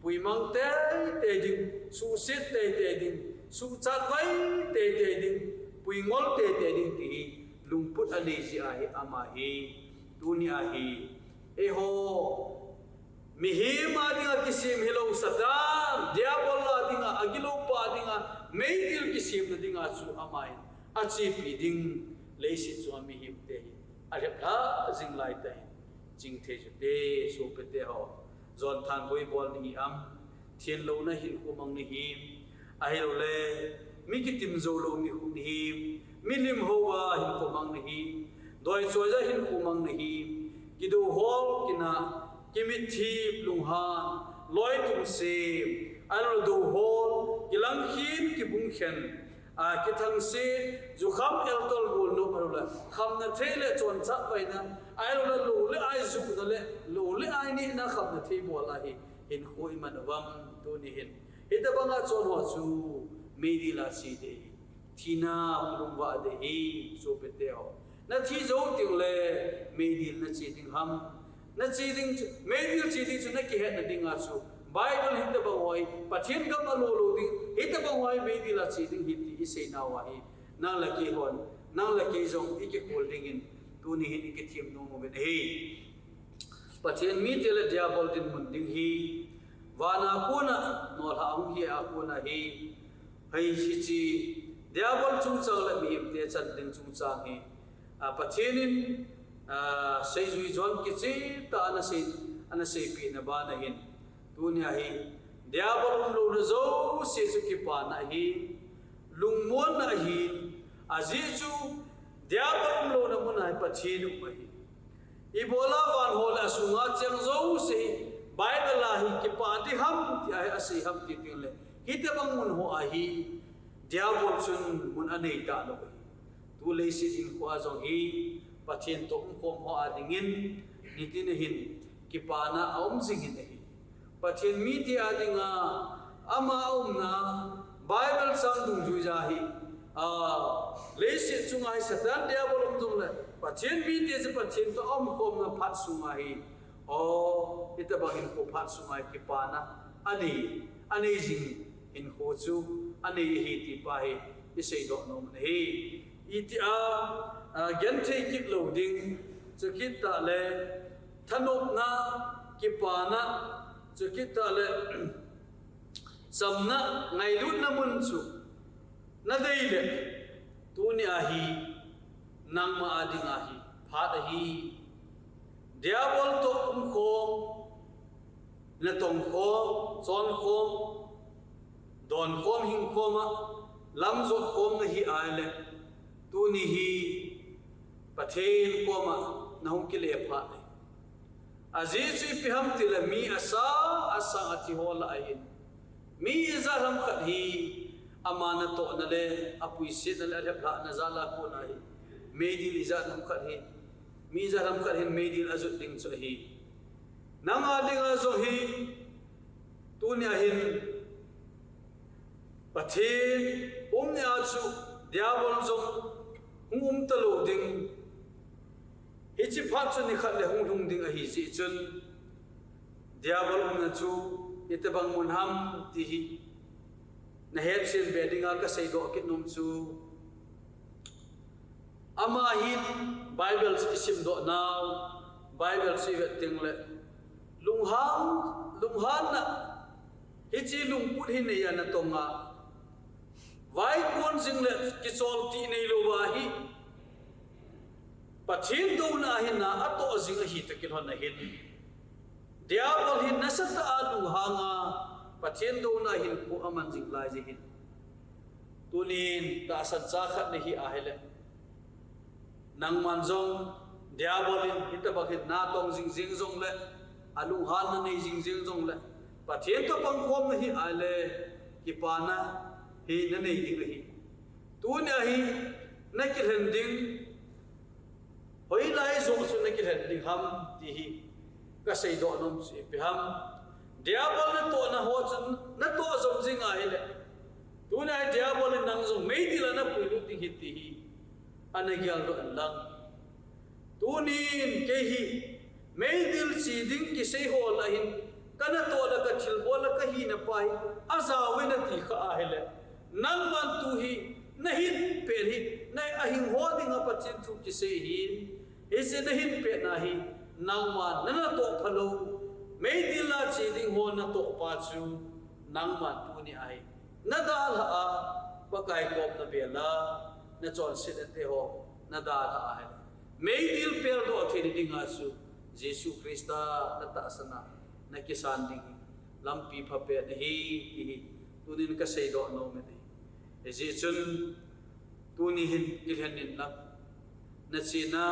puimang teitei ding, suhset teitei ding, suhchatvai teitei ding, puingol teitei ding ti hi, lungput anei jeh a hi ama hi, tuni a hi, eiho, mihem a dinga kisem hilou Satan, Diabol a dinga, agilou pa dinga, meidil kisemna dinga chu ama hin, achepi ding, leiset chunga mihemte hi, alheplhah jing lai tah in, chingthei chute, sopite ho, John Thanboi bol nahi am, thenlouna hinkho mang nahim, ahilou le, mi kitim jou lou mi hu nahim, milim houva hinkho mang nahim, doichoija hinkho mang nahim, kidou hol kina, kimitthip lunghan, loitum sem, ahilou le dou hol, kilangkhen, kibungkhen, a, kithangse, jukham eltol golnop ahilou le, khamna thei le chonchatvaina, ahilou le lou le ai juhna le, lou le ai nehna khamna thei bol a hi, hinkho iman uvam tuni hin. Hitobanga chon ho chu, meidil a che ding ahi. Thina hung lhung vah ding ahi, sopite ho. Nathi jou teng le, meidil nache ding ham. Nache ding chu, meidil che ding chu nakihetna dinga chu, Bible hitobang ho hi, Pathen gam a lolou ding, hitobang ho hi meidil a che ding ahi ti isei nauva hi, nang le kei hon, nang le kei jong ikikhol dingin, tuni hin ikithem nom uvin ahi. Pathen mite le Diabol dinmun ding hi, vana kona, nolha hung hi a kona hi, hei hiche, Diabol chungchang le mihemte chan ding chungchang hi, a, Pathen in, a, seijui John kicheh tah a ana sei, ana seipeh na bana hin, tunia hi, Diabol umlouna jouse chu kipana ahi, lungmonna ahi, ajeh chu, Diabol umlouna muna hi Pathen um ahi. Ibola van ho le asunga cheng jouse hi, Bible a hi kipah ding ham ti ahi asei ham ti teng le, hitobang mun ho a hi, Diabol chun mun anei talou ahi. Tu leiset hinkho a jong hi, Pathen toh umkhom ho a dingin, nitin ahin, kipana aum jingin ahi. Pathen mite a dinga, ama aumna, Bible chang dungjuija hi, a, leiset chunga hi Satan Diabol um jongle, Pathen mite chu Pathen toh aumkhomna phat sunga hi, o, hitobang hinkho phat sunga hi kipana anei, anei jing hinkho chu anei ahi ti pa hi, isei doh nom ahi. Itia, a, genthei kit lou ding, chukit tah le, thanopna, kipana, chukit tah le, chamna, ngailutna mun chu, nadei le, tuni ahi, nangma a ding ahi, phat ahi. Diabol toh umkhom, natong khom, chon khom, don khom, hing khom a, lam jot khom nahi ahile, tuni hi Pathen koma nahung kile phat ahi. Ajeh chu ipi ham tile mi asang asang athi ho lah ahin. Mi ijat ham khat hi ama natohna le apuisetna le alheplhahna jal a kon ahi. Meidil ijat ham khat hi. Mi ijat ham khat hin meidil ajot ding chu ahi. Nang a dinga jong hi tuni ahin Pathen um nia chu Diabol jong hung um talou ding. Hiche phat chu nikhat le hung lhung ding ahi jeh chun Diabol umna chu itobang mun ham ti hi nahet chen be dinga kasei doh kit nom chu. Ama hin Bible isim doh nau, Bible ivet teng le, lunghan, lunghanna, hiche lungput hi neiya natong a, vaikon jing le kichol ti neilou va hi, Pathen douna hi na atoh jing ahi toh kilhon ahin. Diabol hi nasatah a lunghang a, Pathen douna hin khu aman jing lai jeh hin. Tunin tahsan cha khat nahi ahile. Nangman jong, Diabol in hitobang hin natong jing jing jongle, alunghanna nei jing jing jongle, Pathen toh pangkhom nahi ahile, kipana hi nanei ding ahi. Tuni ahi, nakilhen ding, hoilai joh chu nakilhen ding ham, ti hi kasei doh nom chu ipi ham. Diabol natohna ho chu natoh jom jing ahile. Tuni ahi Diabol in nang jong meidil a napuilut ding ahi ti hi. Ana geldoh in lang. Tunin kei hi, meidil che ding kisei ho lah hin, kanatoh le kathilbol le kahina pa hi, ajaovin ati kha ahile. Nangman tu hi, nahin pet hi, na ahing ho dinga Pathen thu kisei hin, hiche nahin petna hi, nangman nanatoh phalou, meidil a che ding ho natoh pa chu, nangman tuni ahi. Nadalhah a, Pakai kom nabel a, nachonset ate ho, nadalhah ahi. Meidil peldoh thei dinga chu, Jesu Christa natahsan a, nakisan ding hi, lampi phapen ahi, ti hi, tunin kasei doh nom e. Hijeh chun, tuni hin kilhen in lang, nachena,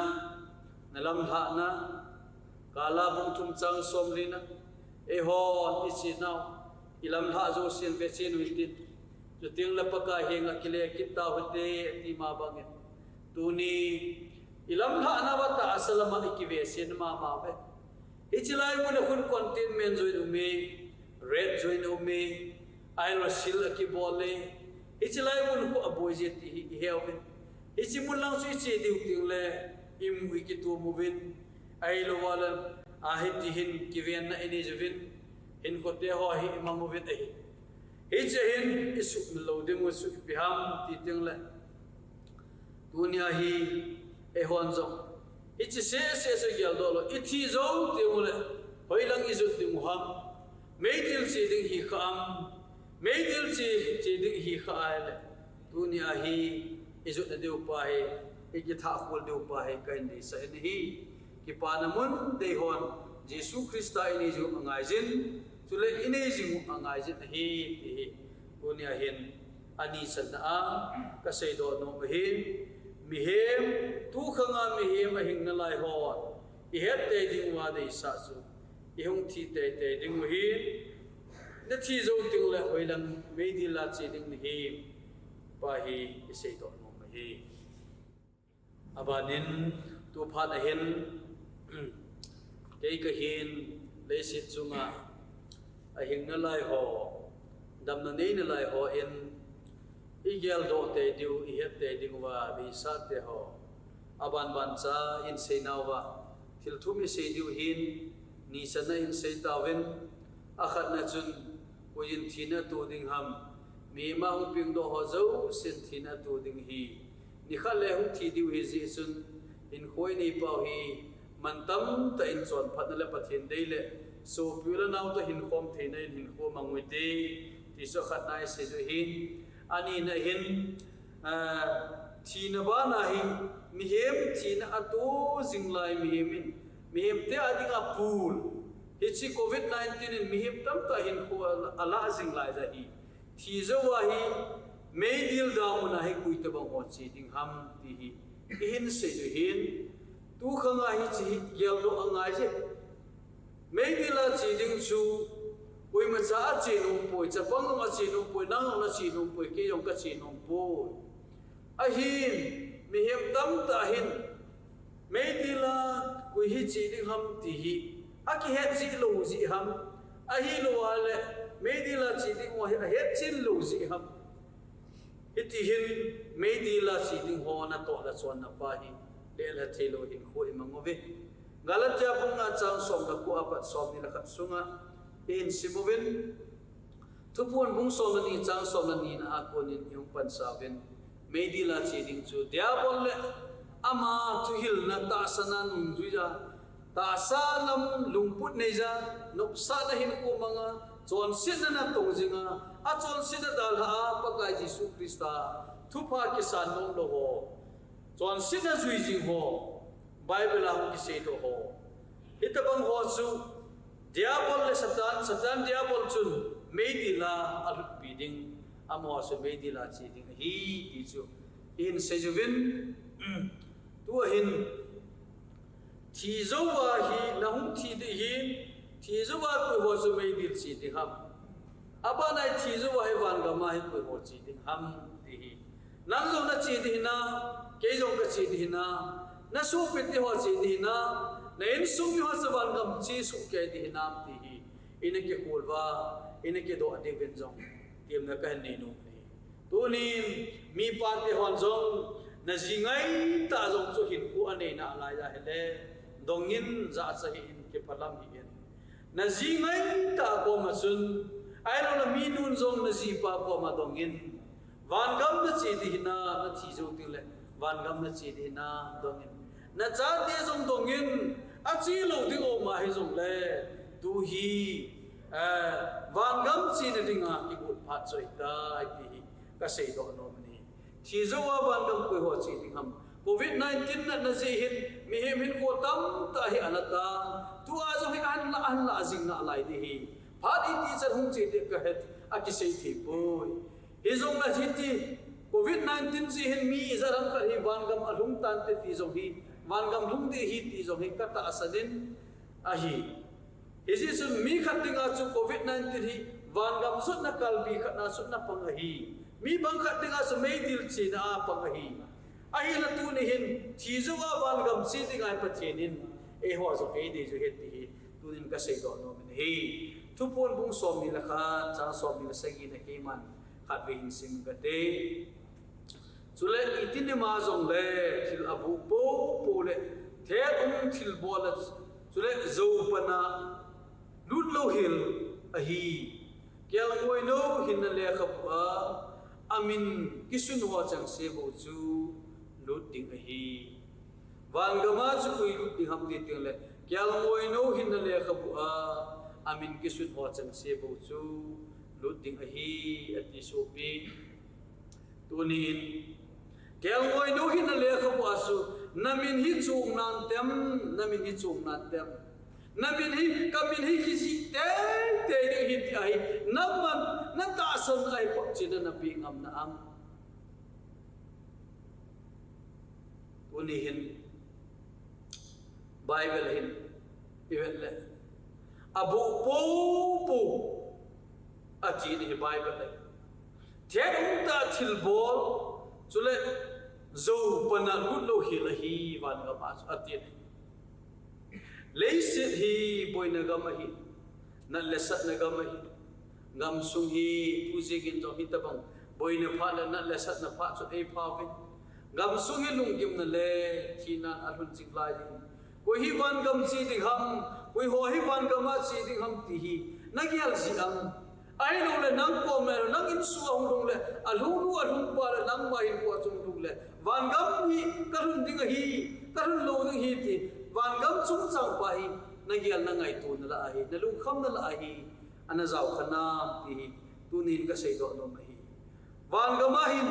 nalamlhahna, Kala bung thum chang somlina, eihon ichenau, ilamlhah jousen vechen u hitin, chuteng le Pakai henga kile kit tau hite, ati ma bangin. Tuni, ilamlhahna uva tahsa lama ikivesen mama uve. Hiche lai mun a khun contentment joh in aume, rest joh in aume, ahilou le sil akibol e. Hiche lai mun khu aboi je ti hi iheuvin. Hiche mun lang chu iche diu teng le, imu ikitom uvin. Ahilou le, ahiti hin kivenna inei uvin. Hinkho te ho hi imang uvin ahi. Hiche hin isuhmil lou ding u chu ipi ham ti teng le. Tunia hi eihon jong hiche seh seh chu geldoh lou, ithi jou teng le, hoilang ijot ding u ham, meidil che ding hi kha am, meidil che, che ding hi kha ahile, tunia hi ijotna diu pa hi, ikithah khol diu pa hi kahin deisah in ahi. Kipana mun deihon, Jesu Christa inei jing u angaijin, chule inei jing u angaijin ahi, ti hi. Tunia hin, ani channa a, kasei doh nom ahin, mihem, tukhang a mihem ahing nalai hon, ihet tei ding uva deisah chu, ihung thi tei tei ding u ahin, nathi jou teng le hoilang meidil a che ding nahi, pa hi isei doh nom ahi. Abanin, tuphat ahin, kei kahin, leiset chunga, ahing nalai ho, damna nei nalai hon, igeldoh tei diu, ihet tei ding uva, deisah te ho, aban ban cha, inseinau va, thil thum isei diu hin, ni channa insei tauvin, akhatna chun, koiyin thina to ding ham, Mihem a hung pengdoh ho jousen thina ato ding ahi. Nikhat le hung thi diu ahi jeh chun, hinkho inei pau hi mantam tah in chonphatna le Pathen dei le sopi u le nao toh hinkhom theina in hinkho mang uvin te, ti chu khatna isei u ahin, anina hin, ah, thina bana hi mihem thina ato jing lai mihem in, mihem te a dinga pul. Hiche covid nineteen in mihem tamtah hinkho ala, ala jing lai ahi. Thi jou a hi meidil dam muna hi koi tobang ho che ding ham ti hi ihin sei u ahin, tu khang a hiche hi geldoh angai je. Meidil a che ding chu koima cha ache nom poi, chapang jong ache nom poi, nang jong nache nom poi, kei jong kache nom poi. Ahin, mihem tamtah hin meidil a koi hi che ding ham ti hi akihet jeh lou jeh ham, ahilou a le meidil a che ding ho hi ahet chen lou jeh ham. Hiti hin meidil a che ding ho natoh le chonna pa hi lelha theilou hinkho imang uve. Galatia bung nga chang som le ko apat som ni le khat sunga ihin sim uvin, Thuphon bung som le ni chang som le ni na a konin ihung pansa uvin, meidil a che ding chu Diabol le ama thuhilna tahsan a nungjui a, tahsa lam lungput nei a, nopsahna hinkho mang a, chonsetna natong jing a, achonsetna dalha a Pakai Jesu Christa thupha kisan nom lou ho, chonsetna jui jing ho, Bible a hung kiseidoh ho, hitobang ho chu Diabol le Satan, Satan Diabol chun meidil a alhutpi ding, amaho chu meidil a che ding ahi ti chu ihin sei uvin, tua hin thi jou a hi nahung thi ding ahin, thi jou a koi ho chu meidil che ding ham? Abana hi thi jou a hi vangam a hi koi ho che ding ham ti hi. Nang jong nache ding hinam, kei jong kache ding hinam, nasopi te ho che ding hinam, na insung mi ho chu vangam che soh kei ding hinam ti hi ina kikhol uva, ina kidoh diuvin jong temna kahin nei nom e. Tunin mipa te hon jong naji ngaitah jong chu hinkho anei nalai ahile, dongin, jachat hih in, kiphalam hih in. Naji ngaitah koma chun, ahilou le mi nun jong najipa koma dongin, vangam nache ding hinam, nathi jou teng le vangam nache ding hinam dongin, nachate jong dongin, ache lou ding um ahi jongle, tu hi, eh, vangam chena dinga igot phat chu ahitai ti hi kaseidoh nom e. Thi jou a vangam koi ho che ding ham? Covid nineteen natna jeh hin mihem hinkho tamtah hi ala tan, tua jong hi ahin la, ahin la jing nalai ding ahi. Phat iti chan hung che ding kahet, akisei thei poi. Hijongle hiti covid nineteen jeh hin mi ijat ham khat hi vangam alhung tante ti jong hi, vangam lhung ding ahi ti jong hi katahsan in ahi. Hijeh chun mi khat dinga chu covid nineteen hi vangam jotna kalbi khat na jotna pang ahi. Mi bang khat dinga chu meidil chena a pang ahi. Ahinla tuni hin thi jou a vangam che dinga hi Pathen in eiho jong eidei u ahi ti hi tunin kaseidoh nom in ahi. Thuphon bung somni le khat, chang somni le sagi na keiman khatvei hin sim kate. Chule itin ima jongle thil aboh poupou le thet um thilbol a, chule jou pana lut louhel ahi. Kelngoinou hinna lekhabu a amin kisun ho chengse bou chu lut ding ahi. Vangam a chu koi lut ding ham ti tengle, kelngoinou hinna lekhabu a amin kisun ho chengse bou chu lut ding ahi, ati sopi. Tunin, kelngoinou hinna lekhabu a chu, namin hi chong nan tem, namin hi chong nan tem. Namin hi, kamin hi kijih teitei ding ahi ti ahi, naman, natahsan ahi phat china napeh ngam na am? Tuni hin, Bible hin ivet le, aboh poupou ati ahi Bible le. Thet umtah thilbol, chule jou pana lut louhel ahi vangam a chu ati ahi. Leiset hi boina gam ahi, nat le satna gam ahi. Gamsung hi tu jingin jong hitabang boina phat le nat le satna phat chu eipha uve. Gamsung hi lunggimna le thina alhun jing lai ding. Koi hi vangam che ding ham, koi ho hi vangam a che ding ham ti hi nagel jeh am? Ahilouleh nang kom le, nang insung a hung lhung le, alhung nu, alhung pa le, nangma hinkho a chun lhung le, vangam hi kalhun ding ahi, kalhun lou ding ahi ti, vangam chungchang pa hi, nagel na ngaito na lah ahi, nalungkham na lah ahi, ana jao kha nam ti hi, tunin kasei doh nom ahi. Vangam a hin,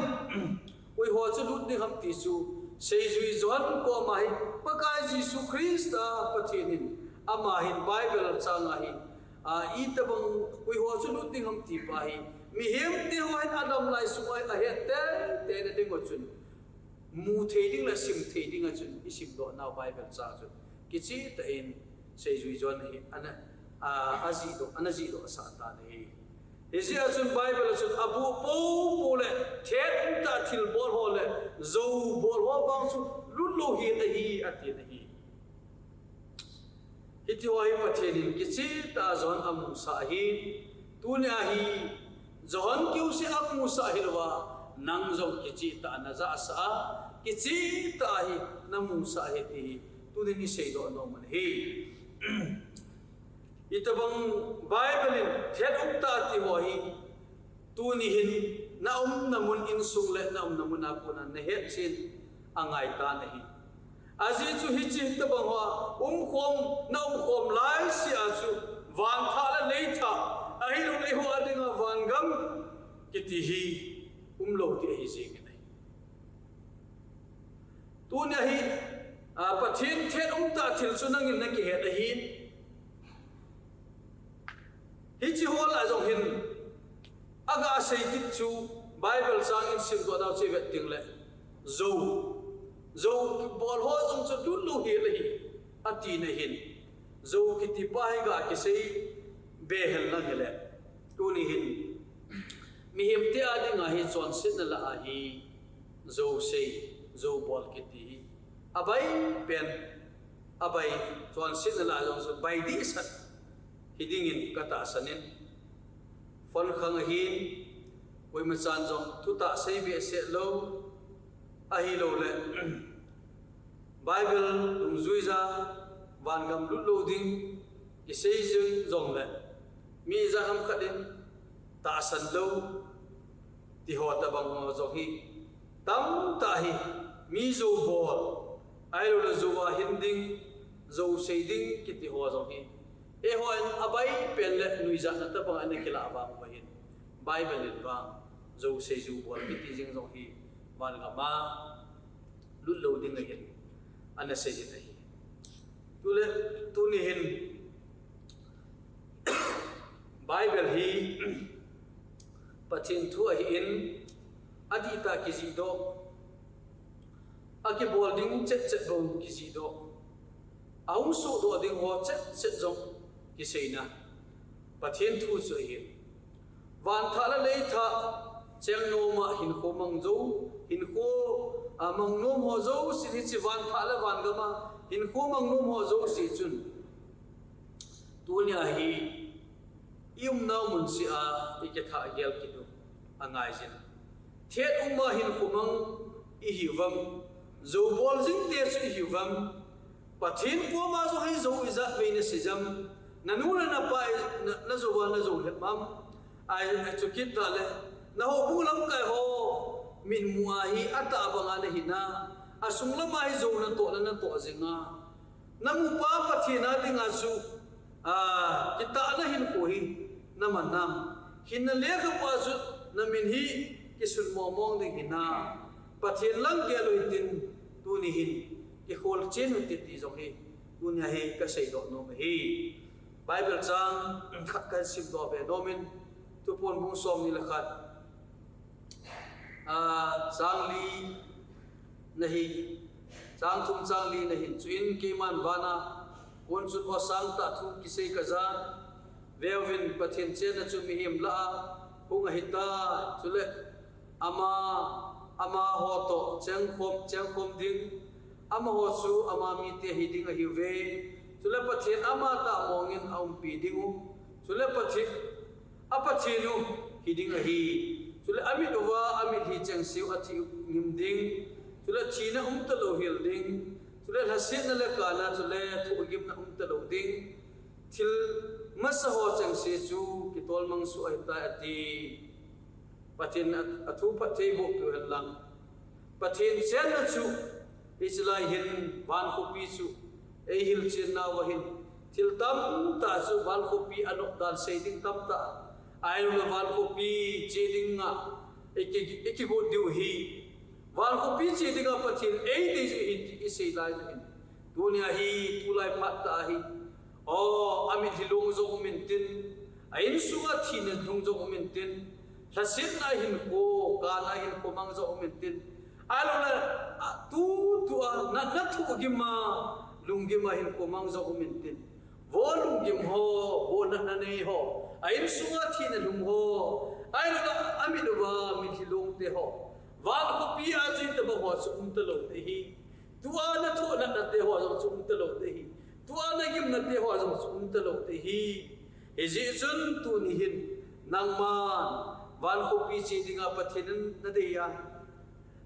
koiho chu lut ding ham ti chu, seijui Johan koma hi, Pakai Jesu Christa Pathen in, ama hin Bible chang a hin, a, itobang koiho chu lut ding ham ti pa hi, mihem teho hin adam lai sunga ahet teitei na ding u chun, mu thei ding le sim thei ding a chun, isim doh nau Bible chang chun, kicheh tah in, seijui Johan hi, ana, a, ajih doh, ana jih doh sah tan ahi. Hijeh a chun Bible a chun abuh popo le, thet umtah thil bol ho le, jou bol ho vang chu lut lou hel ahi, atin ahi. Hitiho hi Pathen in kicheh tah a Johan amusah ahi, tunia hi Johan kiuseh amusah hilouva, nang jong kicheh tah a najahsah a, kicheh tah a hi namusah ahi ti hi, tunin isei doh nom u ahi. Itobang Bible in thet umtah tiho hi, tuni hin naumna mun insung le naumna mun a kona nahet chen angai tan ahi. Ajeh chu hiche hitobang hoa umkhom, naumkhom laisea chu, van thah le lei thah, ahilouleh eiho a dinga vangam kiti hi umlou ti ahi jengin ahi. Tunia hi, a, Pathen thet umtah thil chu nangin nakihet ahin. Hiche ho lah jong hin, aga sei kit chu Bible chang in simdoh nau chu ivet ding le, jou, jou bol ho jong chu lut lou hel ahi, atina hin, jou kiti pa hi ga kisei be hen lang hile, tuni hin, mihemte a dinga hi chonsetna lah a hi, jou sei, jou bol kiti hi, abai pen, abai, chonsetna lah a jong chu bai dehset hidingin katahsan in, phone khang ahin, koimachan jong thutah sei behseh lou, ahilouleh Bible dungjuija, vangam lut lou ding, isei jing jongle, mi ijat ham khat in tahsan lou, tiho tobang ho jong hi tamtah hi, mi jou bol, ahilouleh jouva hin ding, jou sei ding kiti ho jong hi, eihon abai pen le nuijatna tobang ana kilah vang uva hin, Bible in vang, jou sei jou bol kiti jeng jong hi, vangam a lut lou ding ahin, ana seijin ahi. Chule, tuni hin, Bible hi Pathen thu ahin, adihtah kijihdoh, akibol ding chetchet bou kijihdoh, ahung sohdoh ding ho chetchet jong kiseina Pathen thu chu ahin. Van thah le lei thah, cheng noma hinkho mang jou, hinkho, a, mang nom ho jouse, hiche van thah le vangam a hinkho mang nom ho jouse chun, tunia hi, iumnau munse a, ikithah gel kit u angaijin. Thet uma hinkho mang ihiuvam, jou bol jingte chu ihiuvam, Pathen koma jong hi jou ijat vei nasei jam, nanu le napa, na, najouva najou lhep am, ahi, achukit tah le, nahoubung lamkai ho mitmu a hi atah banga nahi na, asung lama hi jou natoh le natoh jinga, namupa Pathen a dinga chu, a, kitahna hinkho hi naman nam, hinna lekhabu a chu namin hi kisun mongmong ding hina, Pathen lang gel u hitin, tuni hin kikhol chen u hite ti jong hi, tunia hi kaseidoh nom ahi. Bible chang khat kahin simdoh be nom in, Thuphon bung somni le khat, a, chang li na hi, chang thum chang li na hin, chuin keiman vana kon chun aw sangtah thu kisei kaja, veuvin, Pathen chenna chu mihem lah a hung ahitai, chule ama, amaho toh chengkhom, chengkhom ding, amaho chu ama mite hiding ahiuve, chule Pathen amatah mongin aumpi dingu, chule Pathen, a Pathen u hiding ahi, chule amit uva amit hi chengseu athi ngim ding, chule thina umtalou hel ding, chule lhasetna le kana, chule thohgimna umtalou ding, thil masaho chengse chu ki tolmang suh ahitai ati. Pathen a, athu phattheiboh peh hen lang. Pathen chenna chu, hiche lai hin, van khopi chu, eihil chenna uva hin, thil tamtah chu, van khopi anop dan sei ding tamtah. Ahilouleh van khopi che dinga, iki, ikigot diu hi. Van khopi che dinga Pathen eidei chu hin ti isei lai chu hin. Tunia hi, tulai phat tah ahi. O, amitlhi long jong um intin. A insunga thina long jong um intin. Lhasetna hinkho, kana hinkho mang jong um intin. Ahilouleh, a, tutua, natna thohgima, lunggima hinkho mang jong um intin. Vo lunggim ho, vo natna nei ho. A insunga thina lhung ho. Ahilouleh, amit uva, mitlhi long te ho. Van khopi a jui taba ho chu um talou te hi. Tua nathoh natna te ho jong chu um talou te hi. Tua nagimna te ho jong chu um talou te hi. Hijeh chun tuni hin nangman van khopi che dinga Pathen in nadei a.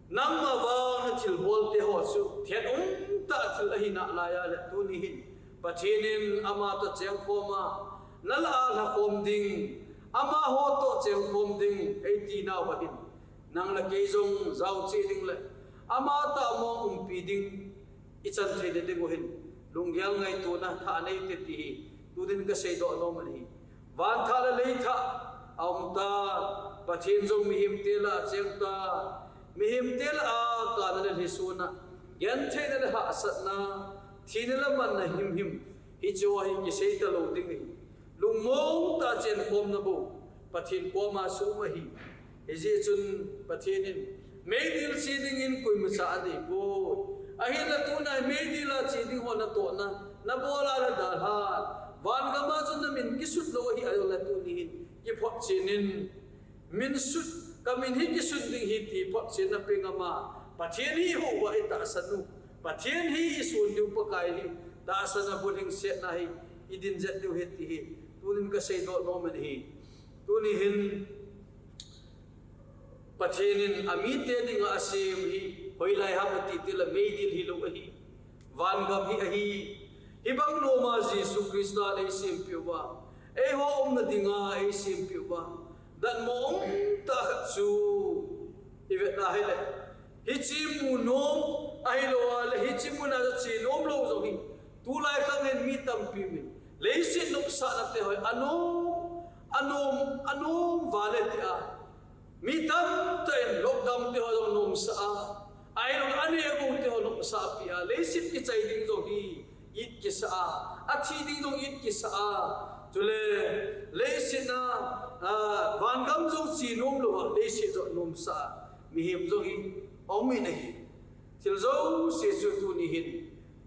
Nangma vang nathilbol te ho chu thet umtah thil ahi nalai a le tuni hin Pathen in ama toh chengkhom a, nalah a lhakhom ding, amaho toh chengkhom ding, eiti nauva hin. Nang le kei jong jaocheh ding le, ama tah mong umpi ding, ichan theina diu hin, lunggel ngaitona thanei te ti hi, tunin kasei doh nom ahi. Van thah le lei thah, aum tan, Pathen jong mihem te lah a cheng tan, mihem te lah a kana le lhisona, gentheina le hahsatna, thina le manna himhim, hiche ho hi kisei talou ding ahi. Lungmong tah a chenkhomna bou, Pathen koma sum ahi. Hijeh chun Pathen in, meidil che dingin koima cha anei poi. Ahinla tuna meidil a che ding ho natohna, nabol a nadalhan. Van gam a chun namin kisut lou ahi, ahilouleh tuni hin, kiphotchen in. Min sut, kamin hi kisun ding ahi ti photchen na pe ngam a. Pathen hi ihuh uva itahsan u. Pathen hi isun diu Pakai hi. Tahsan a bulhingsetna hi. Idin jet diu ahi ti hi. Tunin kasei doh nom ahi. Tuni hin Pathen in amite dinga asem hi, hoilai ham ati tile meidil hilou ahi. Van gam hi ahi. Hibang nom a Jesu Christa in eisempeh uva, eiho umna dinga eisempeh uva, datmo umtah khat chu ivet a ahile, hiche mu nom ahilou a le hiche muna che nom lou jong hi, tulai khang hin mi tampi min leiset nopsahna te ho hi anom, anom, anom vale tia. Mi tamtah in lockdown te ho jong nomsah a, ahilouleh aneh agou te ho nomsah pi a, leiset kichai ding jong hi it kisah a, athi ding jong it kisah a, chule leiset a, a, van gam jong che nom lou a, leiset jong nomsah a, mihem jong hi aum in ahi. Thil jouse chu tuni hin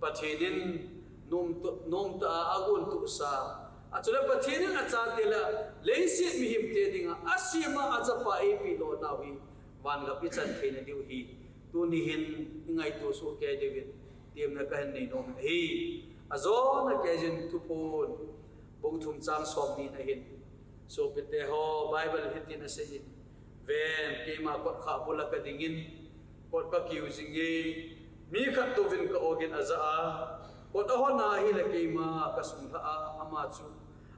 Pathen in nom to, nom tah a agon tohsa. A chule Pathen in achate le leiset mihem te dinga asem a achapa eipeh lona u hi van gam ichan theina diu hi. Tuni hin ingaito soh kei diuvin temna kahin nei nom ahi. Ajona kei jin Thuphon bung thum chang somni na hin. Sopite ho, Bible hitin asei in, ven, keima kotkhah bula kadingin, kot kakiu jinge, mi khat touvin ka-ogin ajah a, kot ahon a ahile keima kasunglhah a, ama chu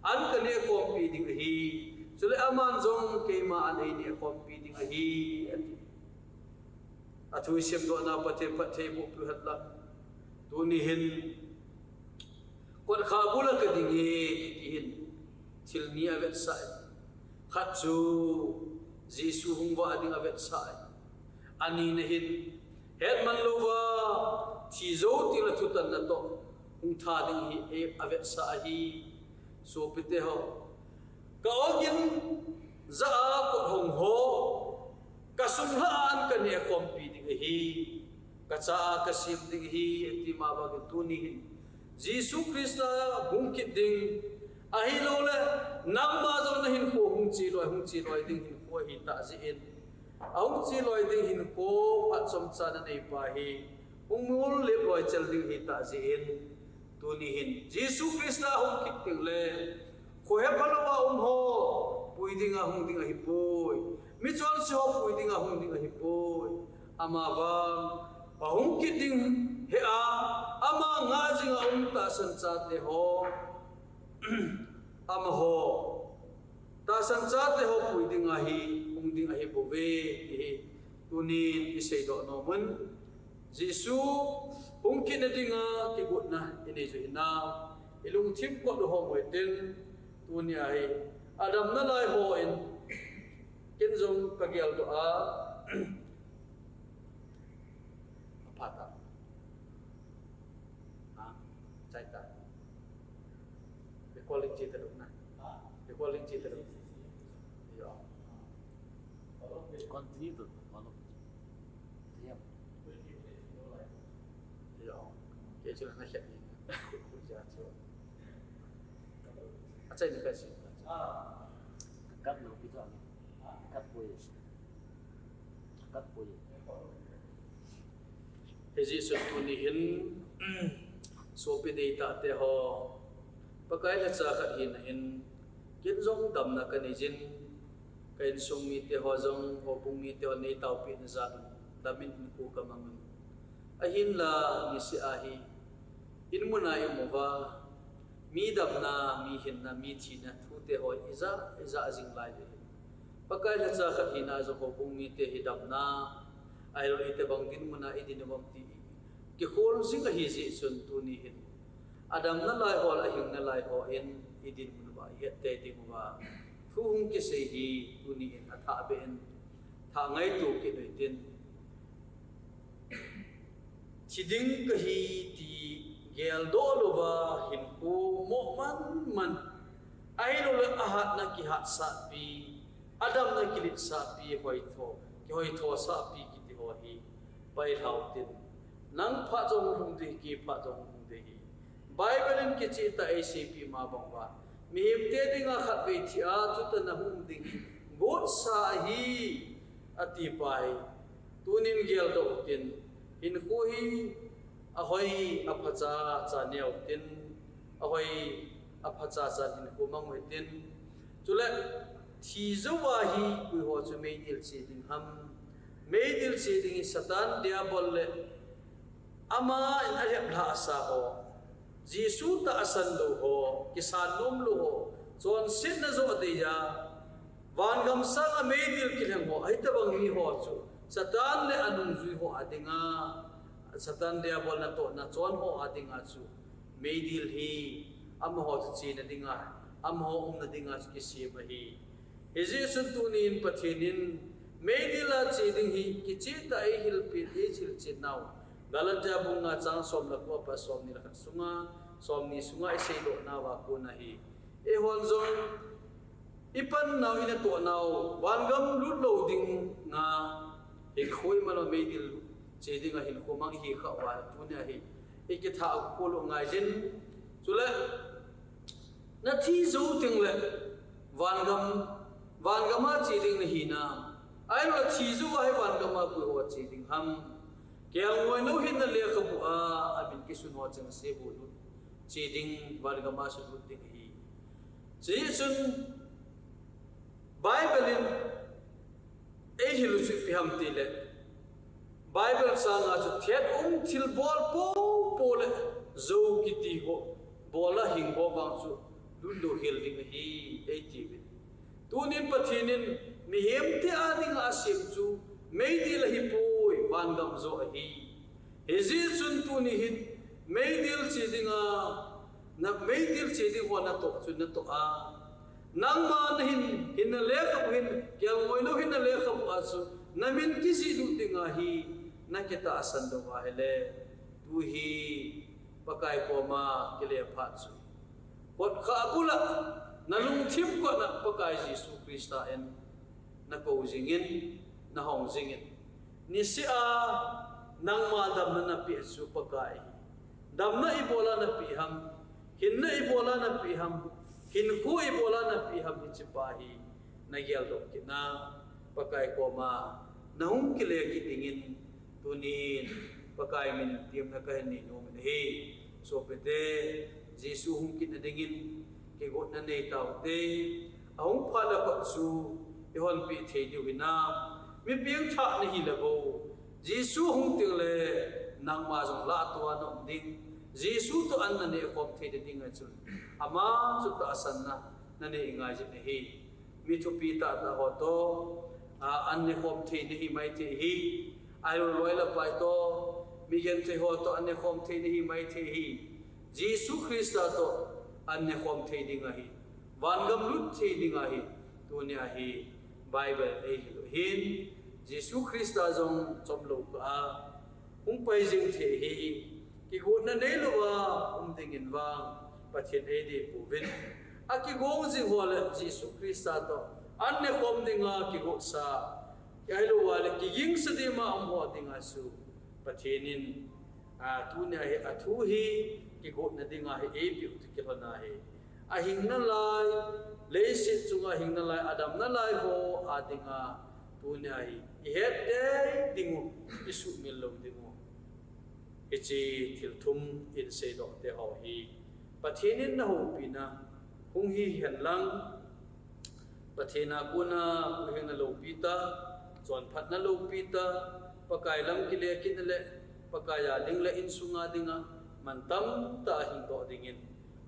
an kaneh khompi ding ahi, chule aman jong keima an eineh khompi ding ahi, ati. Athu isemdohna Pathen phattheiboh peh hen lang. Tuni hin, kotkhah bula kadinge, kiti hin, thil ni avetsah e. Khat chu, Jesu hung vah ding avetsah e. Ani na hin, hetman louva, thi jou teng le thutanna toh, hung tha ding hi, e, avetsah ahi. Sopite ho. Ka-ogin jah a kot hong ho, kasunglhah a an kaneh khompi ding ahi, kacha a kasem ding ahi, ati ma bangin tuni hin. Jesu Christa hung kit ding, ahilouleh, nangma jong nahinkho hung cheloi, hung cheloi ding hinkho ahitah jeh in. Ahung cheloi ding hinkho, phat chomcha nanei pa hi, hung mol lep loi chel ding ahitah jeh in. Tuni hin, Jesu Christa hung kit teng le, khohepha louva um ho, pui dinga hung ding ahipoi. Michonse ho pui dinga hung ding ahipoi. Ama vang, ahung kit ding hi a, ama ngah jinga um tahsan chate ho. Amaho. tahsan chate ho pui ding ahi, hung ding ahi bouve, ti hi tunin i seidoh nom un. Jesu hung kit na dinga kigotna i nei chu hinam, i lungthim kot u ho mu hitin, tuni ahi, a damna lai ho in, ken jong ka geldoh a, a pha ta. Ha, chai ta. Recording chi ta luk na. Recording chi ta luk. Yo. Continue to follow. Yo. Kei chu na khet ni. Khu ja chu. A chai ni ka si. Kat lo pi ta ni. Kat poi. Kat poi. Hijeh chun tuni hin, sopi deitah te ho, Pakai lhacha khat hina in, ken jong damna ka nei jin, ka insung mite ho jong, houbung mite ho nei taopeh na jal un, dam in hinkho ka mang un. Ahinla, niseh a hi, in mun a i um uva, mi damna, mi hinna, mi thina, thute ho ija, ija jing lai le hin, Pakai lhacha khat hina jong houbung mite hi damna, ahilou le itobang dinmun a i din uvam ti i kikhol jing ahi jeh chun tuni hin, a damna lai ho le a hingna lai ho in i dinmun uva i het tei ding uva, thu hung kisei hi tuni in a thah beh in, thah ngaito kit u hitin. Thi ding ka hi ti geldoh louva hinkho mo man man, ahilou le a hatna kihatsah pi, a damna kiletsah pi, hoitho, kihoitho sah pi kiti ho hi, pai lhau tin. Nang phat jong hung ding, kei phat jong hung ding hi. Bible in kicheh tah a eiseipeh ma bang uva, mihem te dinga khatvei thi a, chutoh na hung ding hi, gotsa ahi, ati pa hi. Tunin geldoh u hitin, hinkho hi ahoi, aphacha cha neo u hitin, ahoi, aphacha cha hinkho mang u hitin. Chule, thi jouva hi, koi ho chu meidil che ding ham. Meidil che ding hi Satan Diabol le, ama in alhep lhahsa ho, Jesu tahsan lou ho, kisan nom lou ho, chonsetna joh dei a, vangam sanga meidil kilheng ho, ahitobang mi ho chu, Satan le anungjui ho a dinga, Satan Diabol natohna chon ho a dinga chu, meidil hi, amaho chu chena dinga, amaho umna dinga chu kisem ahi. Hijeh chun tunin Pathen in meidil a che ding hi kicheh tah a eihilpeh, eihilchen nau. Galatia bung nga chang som le ko apat somni le khat sunga, somni sunga iseidoh nauva kon ahi. Eihon jong ipan nau, inatoh nau, vangam lut lou dinga hinkho iman uva meidil che dinga hinkho mang ihi khah uva tuni ahi. Ikitha khol u ngai jin. Chule, na thi jou teng le, vangam, vangam a che ding nahi nam. Ahilou le thi jouva hi vangam a koi ho che ding ham. Kelngoi lou hinna lekhabu a, amin kisun ho chengse bou lut che ding, vangam a chu lut ding ahi. Hijeh chun, Bible in eihil u chu ipi ham tile, Bible sanga chu thet um thilbol popo le jou kiti ho, bol a hing ho vang chu lut lou hel ding ahi, eitiuvin. Tunin Pathen in mihem te a dinga asem chu meidil ahipoi, vangam joh ahi. Hijeh chun tuni hin meidil che dinga, na meidil che ding ho natoh chu natoh a, nangma nahin, hinna lekhabu hin, kelngoi lou hinna lekhabu a chu namin kijih lut dinga hi nakitahsan lou ahile, tu hi Pakai koma kile phat chu, kot khat bula, nalungthim kotna Pakai Jesu Christa in nakou jingin, nahong jingin. Niseh a nangma damna napeh chu Pakai hi. Damna ibola napeh ham, hinna ibola napeh ham, hinkho ibola napeh ham, hiche pa hi nageldoh kitna, Pakai koma nahung kile kit dingin, tunin Pakai min in temna kahin nei nom in ahi. Sopite, Jesu hung kitna dingin kigotna nei taute, ahung phat le kot chu ihonpeh thei diu hinam, mi pengthah nahi le bou, Jesu hung teng le nangma jong lahtoh a naum ding, Jesu toh an naneh khom thei ding ahi chun, ama chu tahsanna nanei ngai jin ahi. mi thupi tahtah ho toh, a, an nekhom thei nahi maithei ahi. Ahilou loi le pai toh, mi genthei ho toh an nekhom thei nahi maithei ahi. Jesu Christa toh an nekhom thei ding ahi. Vangam lut thei ding ahi. Tunia hi Bible in eihil u ahin, Jesu Christa jong chomlou kah a hung pai jing thei ahi. Kigotna neilouva um dingin vang Pathen in eidei pouvin, akigong jing ho le Jesu Christa toh an nekhom dinga kigotsa, ahilouva le kigingsa dima um ho dinga chu Pathen in, a, tunia hi athu hi kigotna dinga hi eipeh u toh kilhon ahi. Ahing nalai, leiset chunga hing nalai, adam nalai ho a dinga tunia hi ihet tei dingu, isuhmil lou dingu, hiche thil thum in seidoh te ho hi Pathen in nahoupina hung hihen lang, Pathen a kona huhhingna loupi tah, chonphatna loupi tah, Pakai lam kile kitna le Pakai a ding le insunga dinga mantam tah a hingdoh dingin,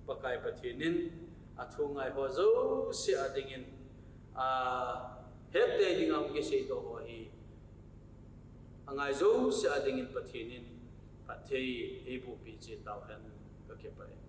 Pakai Pathen in athu ngai ho jouse a dingin, a, het tei dinga hung kiseidoh ho hi angai jouse a dingin Pathen in phatthei eibohpeh cheh tauhen, kakipah e.